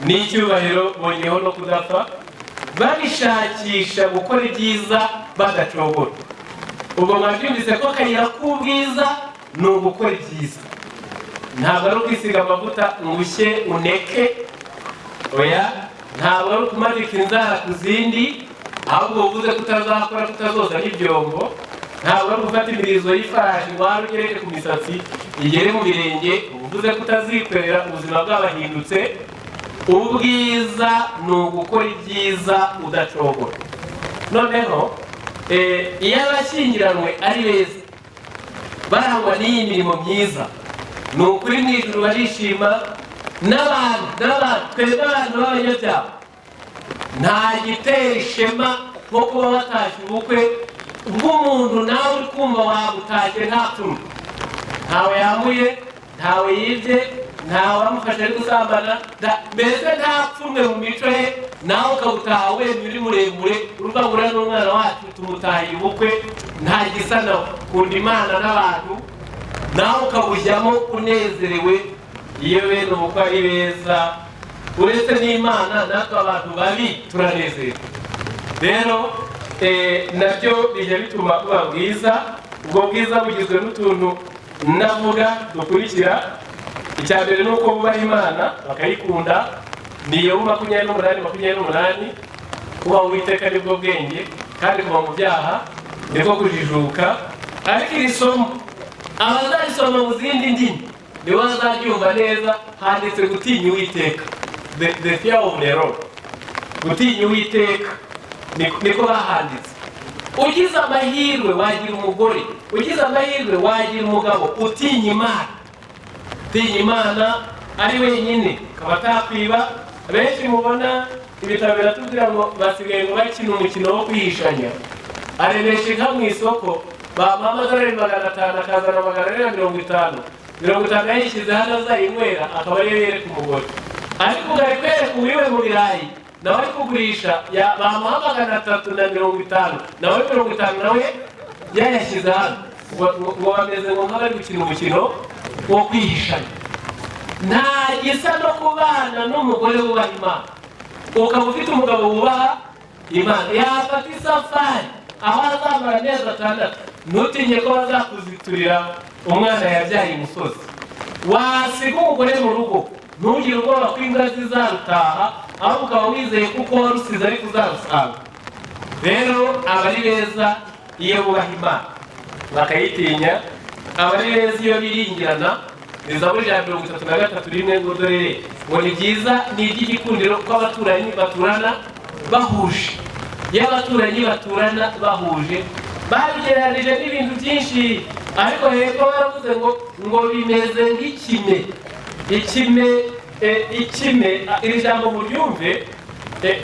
n'icyubahiro bongeyeho no kudapfa, babishakisha gukora ibyiza badacogora. Ubwo mwabyumvise ko akayira k'ubwiza ni ugukora ibyiza, ntabwo ari ukwisiga amavuta ngo ushye uneke, oya, ntabwo ari ukumanika inzara ku zindi, ahubwo uvuze ko utazakora kutazoza n'ibyombo, ntabwo ari ugufata imirizo y'ifarashi ngo wari ugereke ku misatsi igere mu birenge, uvuze ko utazikorera ubuzima bwabahindutse. Ubwiza ni ugukora ibyiza udacogora. Noneho iyo abashyingiranywe ari beza barangwa n'iyi mirimo myiza, ni ukuri mu ijuru barishima. N'abantu twebwe abantu b'abanyabyaha nta gitera ishema nko kuba watashye ubukwe bw'umuntu nawe uri kumva wabutashye nta pfunwe, ntawe yambuye, ntawe yibye, ntawe wamufashe ari gusambana, mbese nta pfunwe mu mico ye, nawe ukawutaha wemye uri muremure uruva ngo uriya n'umwana wacu tumutahiye ubukwe, nta gisa nawe, kunda Imana n'abantu, nawe ukabujyamo unezerewe. Iyo bene ubukwe ari beza, uretse n'Imana natwe abantu babi turanezerwa. Rero nabyo bijya bituma buba bwiza. Ubwo bwiza bugizwe n'utuntu navuga dukurikira. Icya mbere ni uko bubaha Imana bakayikunda, ni Yobu 28:28, kubaha Uwiteka nibwo bwenge kandi kuva mu byaha nibwo kujijuka. Ariko iri somo abazarisoma mu zindi ndimi nibo bazaryumva neza. Handitse gutinya Uwiteka, the fear of the Lord, gutinya Uwiteka niko bahanditse. Ugize amahirwe wagira umugore, ugize amahirwe wagira umugabo utinya Imana, utinya Imana ari wenyine akaba atakwiba. Benshi mubona ibitabo biratubwira ngo basigaye ngo bakina umukino wo kwihishanya, aremesha inka mu isoko bamuha amadolari 500 akazana 450, 50 yayishyize hano azayinywera akaba ariyo yereka umugore. Ariko ugari kwereka uwiwe mu birayi nawe ari kugurisha, bamuha 350 nawe 50 nawe yayashyize hano, ngo bameze ngo nk'abari gukina umukino wo kwihishanya. Nta gisa no kubana n'umugore wubaha Imana, ukaba ufite umugabo wubaha Imana, yafata isafari aho azamara amezi 6, ntutinye ko bazakuziturira umwana yabyaye imusozi. Wasiga umugore mu rugo ntugire ubwoba ko imbwa zizarutaha, ahubwo ukaba wizeye kuko warusize ariko uzarusanga. Rero abari beza iyo bubaha Imana bakayitinya, abari beza iyo biringirana. Ni Zaburi ya 33:1 ngo dore ngo ni byiza ni iby'igikundiro ko abaturanyi baturana bahuje. Iyo abaturanyi baturana bahuje, babigereranije n'ibintu byinshi, ariko hepfo baravuze ngo bimeze nk'ikime. Ikime, ikime, iri jambo muryumve.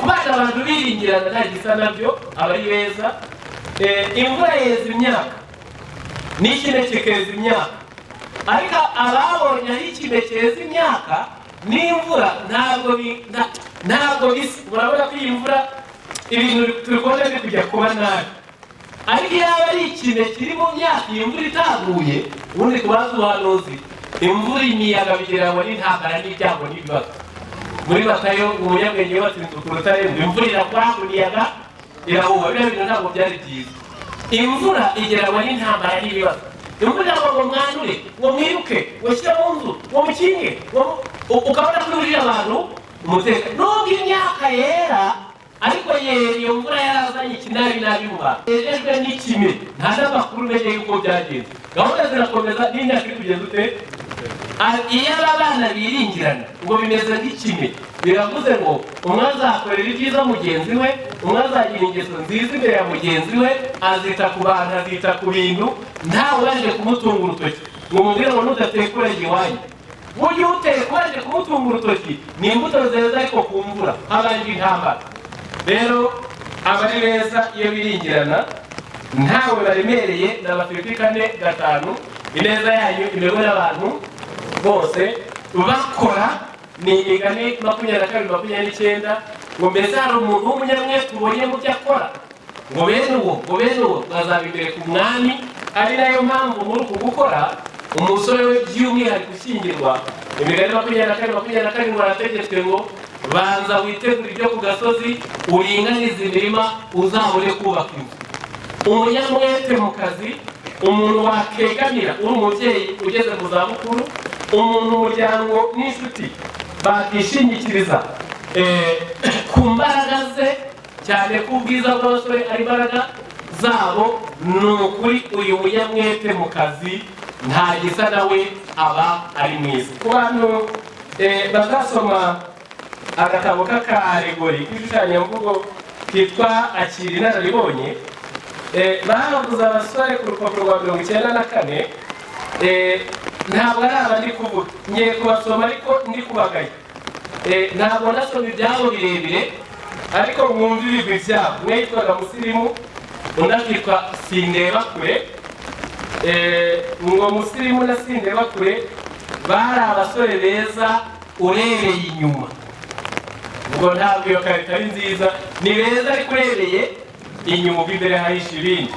Kubana abantu biringirana nta gisa nabyo, aba ari beza. Imvura yeza imyaka n'ikime kikeza imyaka, ariko ababonye aho ikime cyeza imyaka n'imvura ntabwo bisa. Urabona ko iyi mvura ibintu turi kubona biri kujya kuba nabi, ariko iyo aba ari ikime kiri mu myaka iyi mvura itaguye, ubundi kubaza ubuhanuzi imvura imiyaga bigereranywa n'intambara n'ibyago n'ibibazo. Muri Matayo umunyabwenge yubatse inzu ku rutare, imvura iragwa imiyaga irahuha, biriya bintu ntabwo byari byiza. Imvura igereranywa n'intambara n'ibibazo. Imvura iragwa ngo mwanure, ngo mwiruke, ngo shyire mu nzu, ngo mukinge, ukabona ko yujuje abantu umutekano. Nubwo imyaka yera, Ariko iyo mvura yarazanye ikinabi nabi mu bantu, yejejwe n'ikime, nta n'amakuru menye y'uko byagenze. Gahunda zirakomeza n'imyaka iri kugenda ute. Iyo aba bana biringirana ngo bimeze nk'ikime, biravuze ngo umwe azakorera ibyiza mugenzi we, umwe azagira ingeso nziza imbere ya mugenzi we, azita ku bantu, azita ku bintu, ntawe waje kumutunga urutoki ngo umubwire ngo nudateka urajya iwanyu. Burya uteka waje kumutunga urutoki ni imbuto zeza, ariko ku mvura habanje intambara. Rero abari beza iyo biringirana ntawe baremereye. Ni Abafilipi 4:5, ineza yanyu imerwe n'abantu bose bakora. Ni Imigani 22:29, ngo mbese hari umuntu w'umunyamwete ubonye mu byo akora? Ngo bene uwo, ngo bene uwo bazaba imbere ku mwami. Ari nayo mpamvu muri uku gukora umusore we by'umwihariko ushyingirwa, Imigani 22:27 arategetswe ngo banza witegure ibyo ku gasozi, uringanize imirima, uzabone kubaka inzu. Umunyamwete mu kazi, umuntu wakegamira uri umubyeyi ugeze mu zabukuru, umuntu umuryango n'inshuti bakishingikiriza ku mbaraga ze, cyane ko ubwiza bw'abasore ari imbaraga zabo. Ni ukuri uyu munyamwete mu kazi nta gisa nawe, aba ari mwiza. Ku bantu bazasoma agatabo k'akaregori k'ishushanyamvugo kitwa Akira Inararibonye, bahavuze abasore ku rupapuro rwa 94. Ntabwo ari aba ndi kuvuga, ngiye kubasoma ariko ndi kubagaya. Ntabwo ndasoma ibyabo birebire, ariko mwumve ibigwi byabo. Umwe yitwaga Musirimu, undi akitwa Sindeba Kure. Ngo Musirimu na Sindeba Kure bari abasore beza urebeye inyuma. Ngo ntabwo iyo karita ari nziza, ni beza ariko urebeye inyuma, ubwo imbere hahisha ibindi.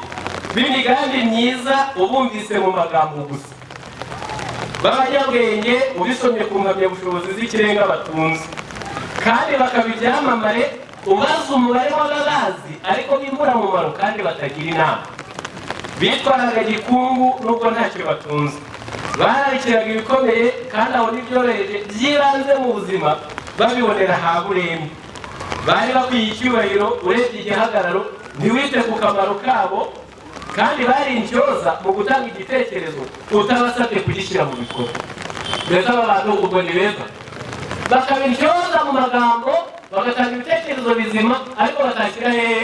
B'imigambi myiza ubumvise mu magambo gusa, b'abanyabwenge ubisomye ku mpamyabushobozi z'ikirenga batunze, kandi bakaba ibyamamare ubaza umubare w'ababazi, ariko b'imburamumaro kandi batagira inama. Bitwaraga gikungu nubwo ntacyo batunze, bararikiraga ibikomeye kandi aho n'ibyoroheje by'ibanze mu buzima babibonera ha burembe. Bari bakwiye icyubahiro urebye igihagararo, ntiwite ku kamaro kabo, kandi bari intyoza mu gutanga igitekerezo utabasabye kugishyira mu bikorwa. Mbese aba bantu ubwo ni beza, bakaba intyoza mu magambo, bagatanga ibitekerezo bizima, ariko batashyira hehe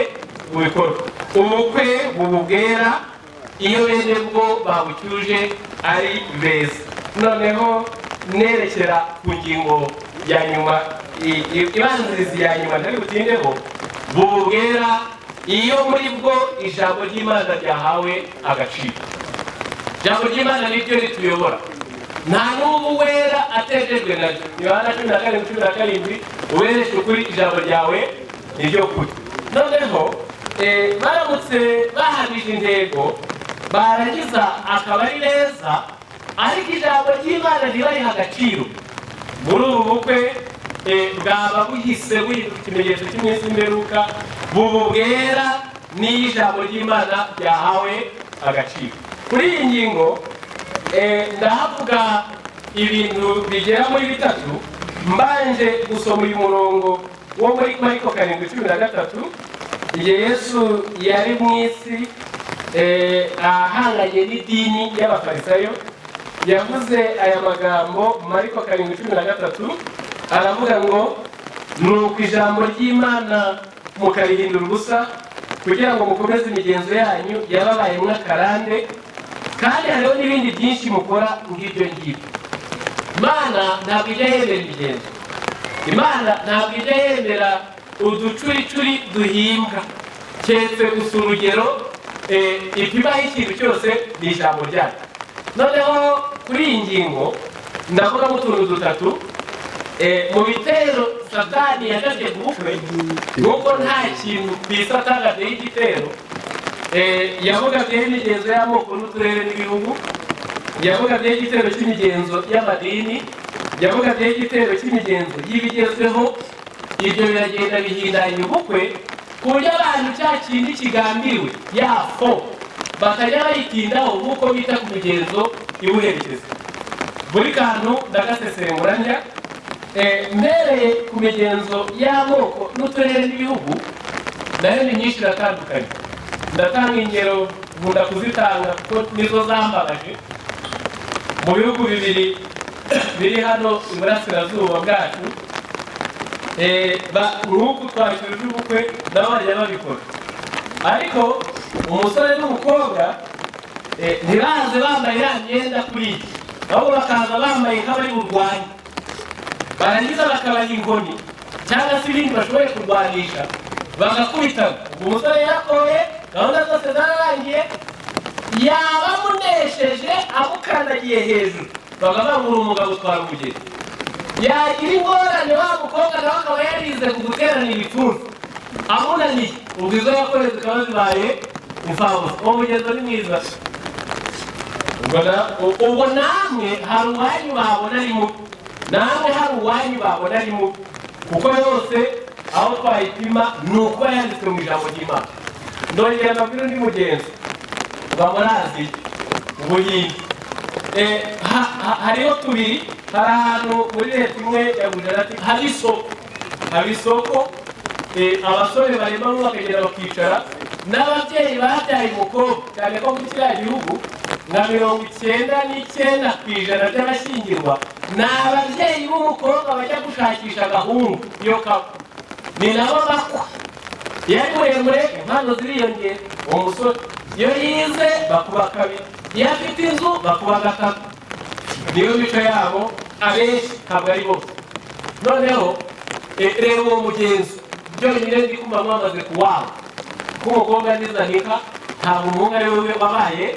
mu bikorwa. Ubukwe bububwera iyo bene bwo babucyuje ari beza. Noneho nerekera ku ngingo ya nyuma, ibanziriza ya nyuma ntari butindeho, bububwera iyo muri bwo ijambo ry'Imana ryahawe agaciro. Ijambo ry'Imana niryo rituyobora, nta n'ubu wera atejejwe naryo. Yohana 17:17, ubereshe ukuri, ijambo ryawe niryo kuri. Noneho baramutse bahamije intego, barangiza akaba ari beza, ariko ijambo ry'Imana ntibariha agaciro, muri ubu bukwe bwaba buhise buhinduka ikimenyetso cy'iminsi y'imperuka. Bububwera n'iyo ijambo ry'Imana ryahawe agaciro. Kuri iyi ngingo ndahavuga ibintu bigera muri bitatu. Mbanje gusoma uyu murongo wo muri Mariko 7:13, igihe Yesu yari mu isi ahanganye n'idini y'Abafarisayo, yavuze aya magambo. Mariko 7:13 aravuga ngo nuko ijambo ry'Imana mukarihindura ubusa kugira ngo mukomeze imigenzo yanyu yababaye mw'akarande, kandi hariho n'ibindi byinshi mukora ngibyo ngibyo. Imana ntabwo ijya yemera imigenzo, Imana ntabwo ijya yemera uducuricuri duhimbwa, keretse gusa urugero ipimaho ikintu cyose ni ijambo ryayo. Noneho kuri iyi ngingo ndavugamo utuntu dutatu. Mu bitero Satani yagabye ku bukwe, nuko nta kintu ku isi atagabyeho igitero. Yavugabyeho imigenzo y'amoko n'uturere n'ibihugu, yavugabyeho igitero cy'imigenzo y'amadini, yavugabyeho igitero cy'imigenzo y'ibigezweho. Ibyo biragenda bihindanya ubukwe ku buryo abantu cya kindi kigambiriwe yafo bakajya bayitindaho nk'uko bita ku migenzo ibuherekeza. Buri kantu ndagasesengura njya mbereye ku migenzo y'amoko n'uturere n'ibihugu. Nayo ni myinshi, iratandukanye. Ndatanga ingero, nkunda kuzitanga kuko nizo zambabaje. Mu bihugu bibiri biri hano iburasirazuba bwacu, nk'uku twashyuje ubukwe, nabo bajya babikora, ariko umusore n'umukobwa ntibaze bambaye ya myenda kuri iyi, ahubwo bakaza bambaye nk'abari burwanye. Barangiza bakabaha inkoni cyangwa se ibindi bashoboye kurwanisha, bagakubitana. Ubwo umusore yakoye, gahunda zose zararangiye, yaba amunesheje, amukandagiye hejuru, bakavangura, umugabo utwara umugeni. Yagira ingorane, wa mukobwa nawe akaba yarize ku guterana ibipfunsi, amunaniye, ubwo izo yakoreye zikaba zibaye imfabusa. Uwo mugenzo ni mwiza? Ubwo namwe hari uwanyu babona ari mubi, namwe hari uwanyu babona ari mubi, kuko yose aho twayipima ni uko yanditswe mu ijambo ry'Imana. Ndongera mbabwire undi mugenzo uba muri Aziya, Ubuhinde. Hariho tubiri. Hari ahantu muri leta imwe ya Gujarati hari isoko, haba isoko, abasore baremamo bakagenda bakicara n'ababyeyi babyaye umukobwa, cyane ko muri kiriya gihugu nka 99% by'abashyingirwa ni ababyeyi b'umukobwa bajya gushakisha agahungu. Iyo kaba ni nabo bakwa. Iyo ari muremure, impano ziriyongera. Uwo musore iyo yize bakuba kabiri, iyo afite inzu bakuba gatatu. Niyo mico yabo abenshi, ntabwo ari bose. Noneho reba uwo mugenzo byonyine, ndi kumva mwamaze kuwabo ko umukobwa ni Zaninka, ntabwo umuhungu ari we wabaye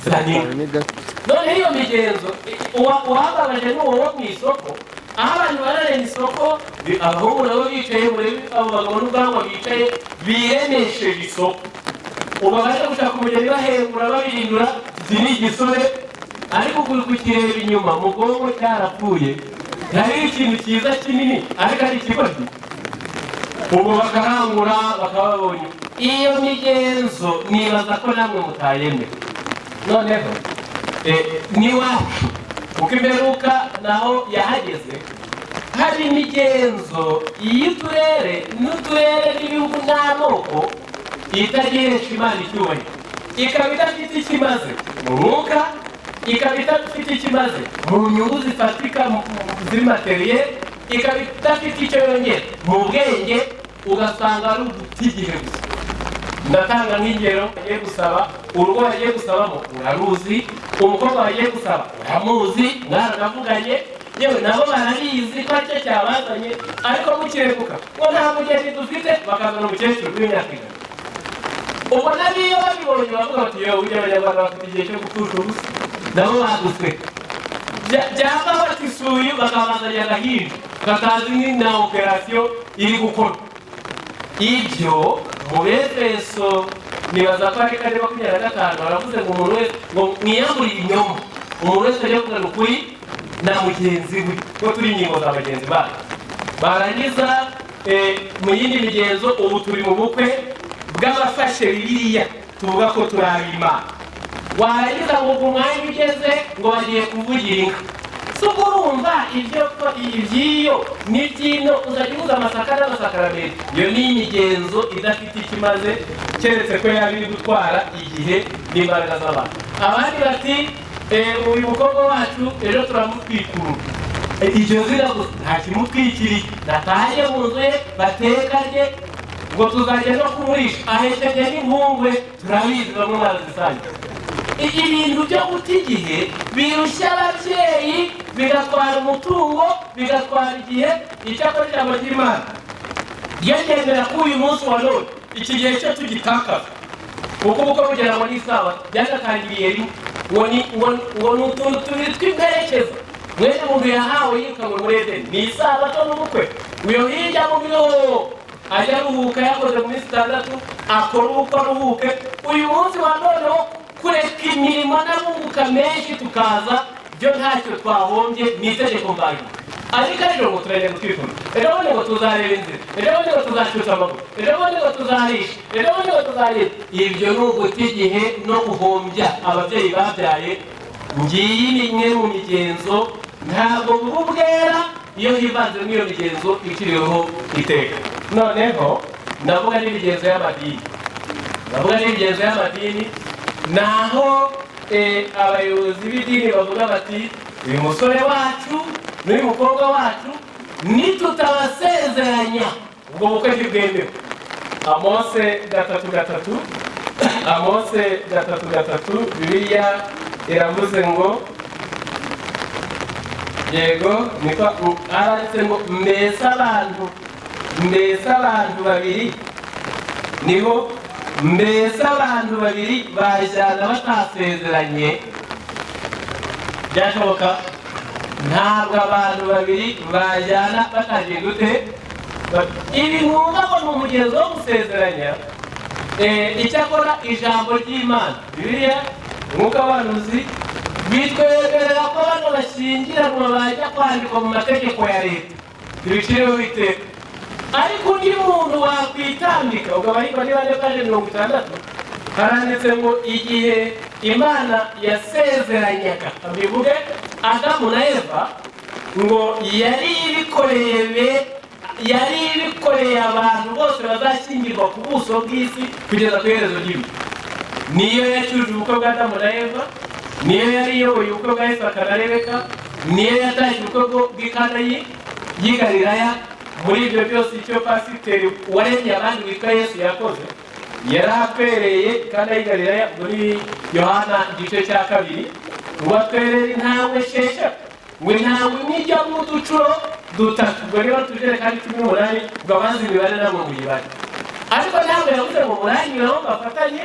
Zaninka. Noneho iyo migenzo, uwababaje ni uwo wo mu isoko, aho abantu bararema isoko, abahungu nabo bicaye muri abo bagabo n'ubwanwa bicaye biremesheje isoko. Ubu baje gushaka umugeni, bahembura, babirindura, iki ni igisore, ariko kukireba inyuma mu bwonko cyarapfuye. Hari ikintu cyiza kinini ariko ari ikigoryi. Ubu bakarangura, bakaba babonye iyo migenzo. Nibaza ko namwe mutayemera. Noneho n'iwacu, kuko imperuka naho yahageze, hari imigenzo y'uturere n'uturere n'ibihugu n'amoko itagihesha Imana icyubahiro, ikaba idafite icyo imaze mu mwuka, ikaba idafite icyo imaze mu nyungu zifatika ziri matériel, ikaba idafite icyo yongera mu bwenge, ugasanga ari uguta igihe gusa. Ndatanga nk'ingero: bagiye gusaba, urugo bagiye gusabamo uraruzi, umukobwa bagiye gusaba uramuzi, mwaranavuganye, yewe nabo barabizi ko aricyo cyabazanye, ariko mukireguka ngo nta mugeni dufite, bakazana umukecuru w'imyaka 100. Ubona niyo babibonye bavuga bati: "Yewe, burya Abanyarwanda bafite igihe cyo gupfusha ubusa." Nabo baduseka. Byaba batisuye, bakabazanira agahinja katazi na opération iri gukorwa. Ibyo mu Befeso, nibaza ko ari 4:25, baravuze ngo umuntu wese ngo mwiyambure ibinyoma, umuntu wese ajya kuvugana ukuri na mugenzi we, ko turi ingingo za bagenzi bacu. Barangiza mu yindi migenzo, ubu turi mu bukwe bw'abafashe Bibiliya, tuvuga ko turi ab'Imana. Warangiza ngo ku mwanya ugeze ngo bagiye kuvugira inka. Si ubwo urumva ibyo iby'iyo n'iby'ino, uzajya uhuza amasaka n'amasakaramentu. Iyo ni imigenzo idafite icyo imaze, keretse ko yaba iri gutwara igihe n'imbaraga z'abantu. Abandi bati: "Uyu mukobwa wacu ejo turamutwikurura." Iryo zina gusa, nta kimutwikiriye, nataye mu nzu ye bateka rye, ngo tuzajya no kumurisha ahekenye n'impungwe. Turabizi, bamwe mwazisangiye. Ibintu byo guta igihe birushya ababyeyi, bigatwara umutungo, bigatwara igihe. Icyakora ijambo ry'Imana ryemera ko uyu munsi wa none iki gihe cyo tugitakaza, kuko ubukwe bugira ngo ni isabato, byagatangiriye rimwe, ngo ni utuntu tubiri tw'imperekeza mwene muntu yahawe yirukanwe muri Edeni, ni isabato n'ubukwe. Uyo hirya mu bihoho ajya aruhuka, yakoze mu minsi 6, akora ubukwe aruhuke. Uyu munsi wa none wo kureka imirimo n'abunguka menshi tukaza, byo ntacyo twahombye, ni itegeko mbanza. Ariko ejo ngo turajya gutwikura, ejo bundi ngo tuzareba inzira, ejo bundi ngo tuzacyusa amaguru, ejo bundi ngo tuzarisha, ejo bundi ngo tuzarisha. Ibyo ni uguta igihe no guhombya ababyeyi babyaye. Ngiyi ni imwe mu migenzo. Ntabwo buba bwera iyo hivanzemo iyo migenzo ikiriho iteka. Noneho Ndavuga n'imigenzo y'amadini, ndavuga n'imigenzo y'amadini, naho abayobozi b'idini bavuga bati uyu musore wacu n'uyu mukobwa wacu nitutabasezeranya ubwo bukwe ntibwemewe. Amose 3:3, Amose 3:3, Bibiliya iravuze ngo yego niko aranditse ngo mbese abantu babiri niho, mbese abantu babiri bajyana batasezeranye? Byashoboka? Ntabwo abantu babiri bajyana batagiye gute. Ibi mwumva ngo ni umugenzo wo gusezeranya. Icyakora ijambo ry'Imana Bibiliya umwuka w'abahanuzi bitwemerera ko bano bashyingiranwa bajya kwandikwa mu mategeko ya leta, ntibiciriweho iteka. Ariko undi muntu wakwitambika, ubwo abarikwa niba paje 60, haranditse ngo igihe Imana yasezeranyaga, bivuge Adamu na Eva, ngo yari ibikoreye abantu bose bazashyingirwa ku buso bw'isi kugeza ku iherezo ry'ibihe. Niyo yacyuje ubukwe bwa Adamu na Eva, niyo yari iyoboye ubukwe bwa Isaka na Rebeka, niyo yatashye ubukwe bw'i Kana y'i Galilaya. Muri ibyo byose icyo pasiteri waremye abandi witwa Yesu yakoze, yarahatwereye Kana y'i Galilaya muri Yohana igice cya 2, ngo atwerere intambwe 6, ngo intambwe imwe ijya mu ducuro dutatu, ubwo niba tujerekani 18, ubwo abazi imibare ntabwo muyibare. Ariko ntabwo yavuze ngo muranyuraho bafatanye,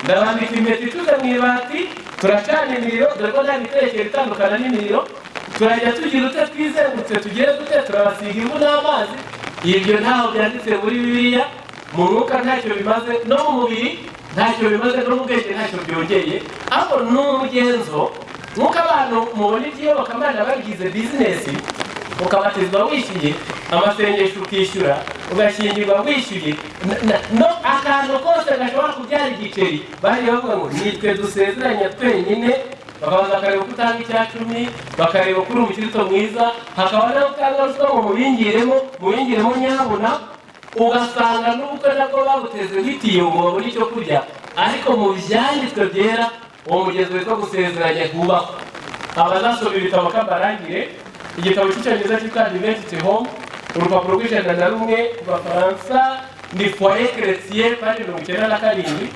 ndabambika impeta icuze mu ibati, turacana imiriro, dore ko nta miterekero itandukana n'imiriro, turajya tugira ute twizengutse, tugire dute, turabasiga ivu n'amazi. Ibyo ntaho byanditse muri Bibiliya. Mu mwuka ntacyo bimaze, no mu mubiri ntacyo bimaze, no mu bwenge ntacyo byongeye. Ariko ni umugenzo nk'uko abantu mubona iby'iyobokamana babigize bizinesi, ukabatizwa wishyuye, amasengesho ukishyura, ugashyingirwa wishyuye, no akantu kose gashobora kubyara igiceri bari bavuga ngo nitwe dusezeranya twenyine. Bakabanza bakareba ko utanga 10, bakareba ko uri umukristo mwiza, hakaba nawe utanga ruswa ngo mubingiremo nyabuna. Ugasanga n'ubukwe nabwo babuteze nk'itiyo ngo babone icyo kurya. Ariko mu byanditswe byera uwo mugenzo witwa gusezeranya ntubahwa. Abazasoma ibitabo kabarangire, igitabo cy'icyongereza cyitwa Adventist Home, urupapuro rw'101 ku Bafaransa ni Foyer Chrétien, paje 97,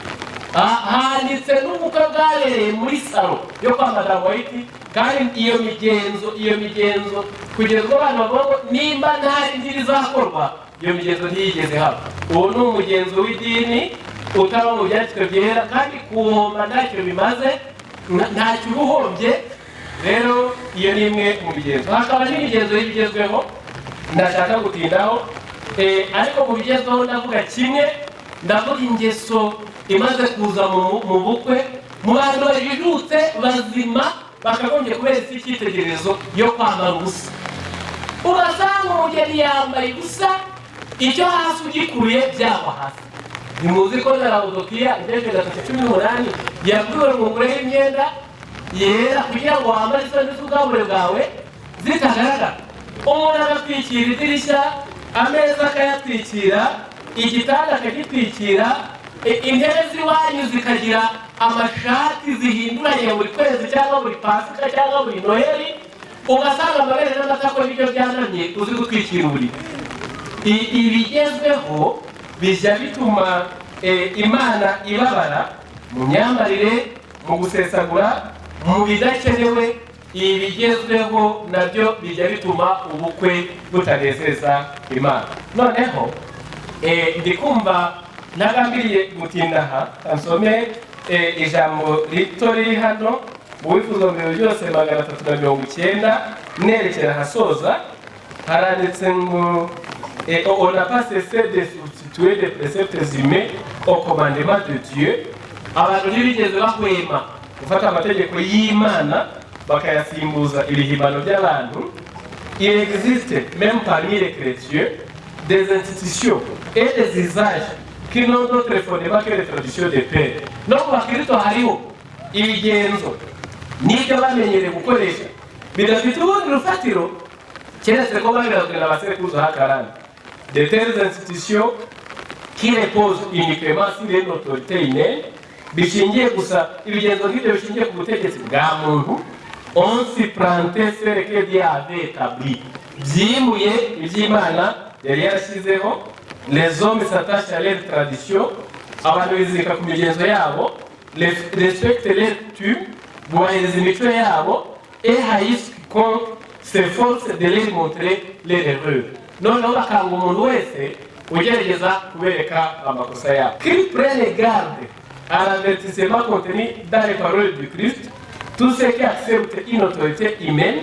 handitse n'ubukwe bwabereye muri salo yo kwa Madamu White. Kandi iyo migenzo kugeza ubwo abantu bavuga ngo nimba nta rindi rizakorwa, iyo migenzo ntiyigeze haba. Uwo ni umugenzo w'idini utaba mu byanditswe byera, kandi kuwuhomba ntacyo bimaze, ntacyo uba uhombye. Rero iyo ni imwe mu migenzo. Hakaba n'imigenzo y'ibigezweho ndashaka gutindaho, ariko mu bigezweho ndavuga kimwe, ndavuga ingeso imaze kuza mu bukwe mu bantu bajijutse bazima bakagombye kubera isi icyitegererezo yo kwambara ubusa. Ugasanga umugeni yambaye ubusa, icyo hasi ugikuruye byagwa hasi. Ntimuzi ko na Laodikiya igejeje 3:18 yabwiwe ngo ugureho imyenda yera kugira ngo wambare isoni z'ubwambure bwawe zitagaragara. Umuntu agatwikira idirishya, ameza akayatwikira, igitanda akagitwikira, intebe z'iwanyu zikagira amashati zihinduranye buri kwezi cyangwa buri Pasika cyangwa buri Noheli, ugasanga amabere n'amatako nibyo byanamye uzi gutwikira uburiri. Ibigezweho bijya bituma Imana ibabara mu myambarire, mu gusesagura, mu bidakenewe. Ibigezweho nabyo bijya bituma ubukwe butanezeza Imana. Noneho ndikumva ntagambiriye gutinda aha, nsome ijambo rito riri hano mu bifuzo mbere byose 390 nerekera ahasoza. Haranditse ngo on n'a pas cessé de substituer des préceptes humains au commandement de Dieu. Abantu ntibigeze bahwema gufata amategeko y'Imana bakayasimbuza ibihimbano by'abantu. Il existe même parmi les chrétiens des institutions et des usages qui n'ont d'autre fondement que les traditions des pères. No mu bakristo hariho ibigenzo n'ibyo bamenyereye gukoresha bidafite ubundi rufatiro keretse ko babirazwe na basekuruza hakarande. De telles institutions Qui repose uniquement sur une autorité humaine, bishingiye gusa, ibigenzo nk'ibyo bishingiye ku butegetsi bwa muntu, ont supplanté ce que Dieu avait établi, byimuye iby'Imana yari yarashyizeho. Les hommes s'attachent à leur tradition, abantu bizirika ku migenzo yabo, respectent leur coutume, bubahiriza imico yabo, et haïssent quiconque s'efforce de leur montrer leur erreur, noneho bakanga umuntu wese ugerageza kubereka amakosa yabo. Qu'ils prennent garde à l'avertissement contenu dans les paroles du Christ, tous ceux qui acceptent une autorité humaine,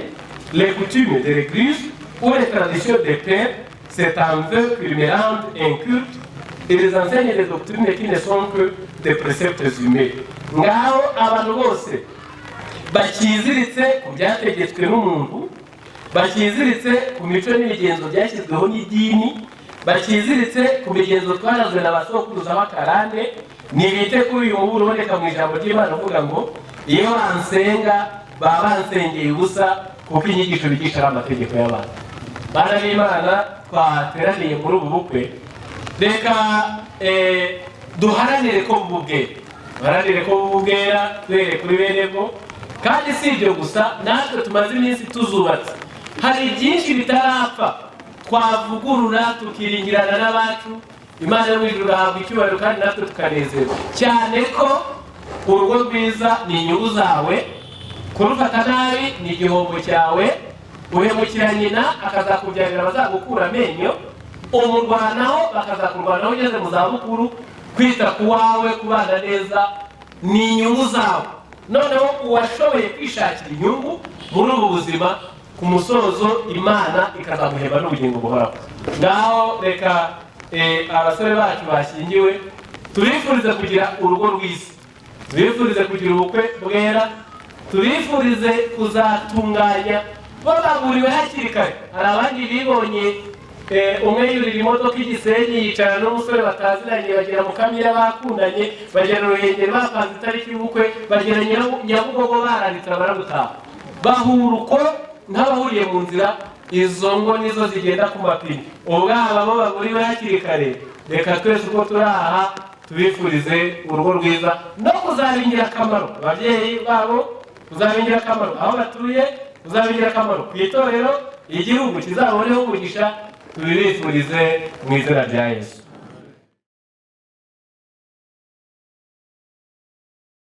les coutumes de l'Église ou les traditions des pères, c'est en eux qu'ils me rendent inculte et les enseignent des doctrines qui ne sont que des préceptes humains. Ngaho abantu bose bakiziritse ku byategetswe n'umuntu, bakiziritse ku mico n'imigenzo byashyizweho n'idini, bakiziritse ku migenzo twarazwe na ba sokuruza b'akarande, ntibite kuri uyu muburo uboneka mu ijambo ry'Imana uvuga ngo: "Iyo bansenga baba bansengeye ubusa, kuko inyigisho bigisha ari amategeko y'abantu." Bana b'Imana twateraniye muri ubu bukwe, reka duharanire ko buba ubwera, duharanire ko buba ubwera duhereye kuri bene bwo. Kandi si ibyo gusa, natwe tumaze iminsi tuzubatse, hari byinshi bitarapfa twavugurura, tukiringirana n'abacu, Imana yo mu ijuru igahabwa icyubahiro kandi natwe tukanezerwa cyane, ko urugo rwiza ni inyungu zawe, kurufata nabi ni igihombo cyawe. Uhemukira nyina akazakubyarira abazagukura amenyo, umurwanaho bakazakurwanaho ugeze mu zabukuru. Kwita ku wawe, kubana neza ni inyungu zawe. Noneho uwashoboye kwishakira inyungu muri ubu buzima, ku musozo Imana ikazamuhemba n'ubugingo buhoraho. Ngaho reka abasore bacu bashyingiwe tubifurize kugira urugo rwiza, tubifurize kugira ubukwe bwera, tubifurize kuzatunganya bababuriwe hakiri kare. Hari abandi bibonye umwe yurira imodoka i Gisenyi, yicarana n'umusore bataziranye, bagera mu Kamira bakundanye, bagera Ruhengeri bapanze itariki y'ubukwe, bagera Nyabugogo baranditse barabutaha, bahura uko nk'abahuriye mu nzira. Izo ngo nizo zigenda ku mapine. Ubwabo bo baburiwe hakiri kare. Reka twese uko turi aha tubifurize urugo rwiza no kuzaba ingirakamaro ababyeyi babo, kuzaba ingirakamaro aho batuye, kuzaba ingirakamaro ku itorero, igihugu kizaboneho umugisha. Tubibifurize mu izina rya Yesu.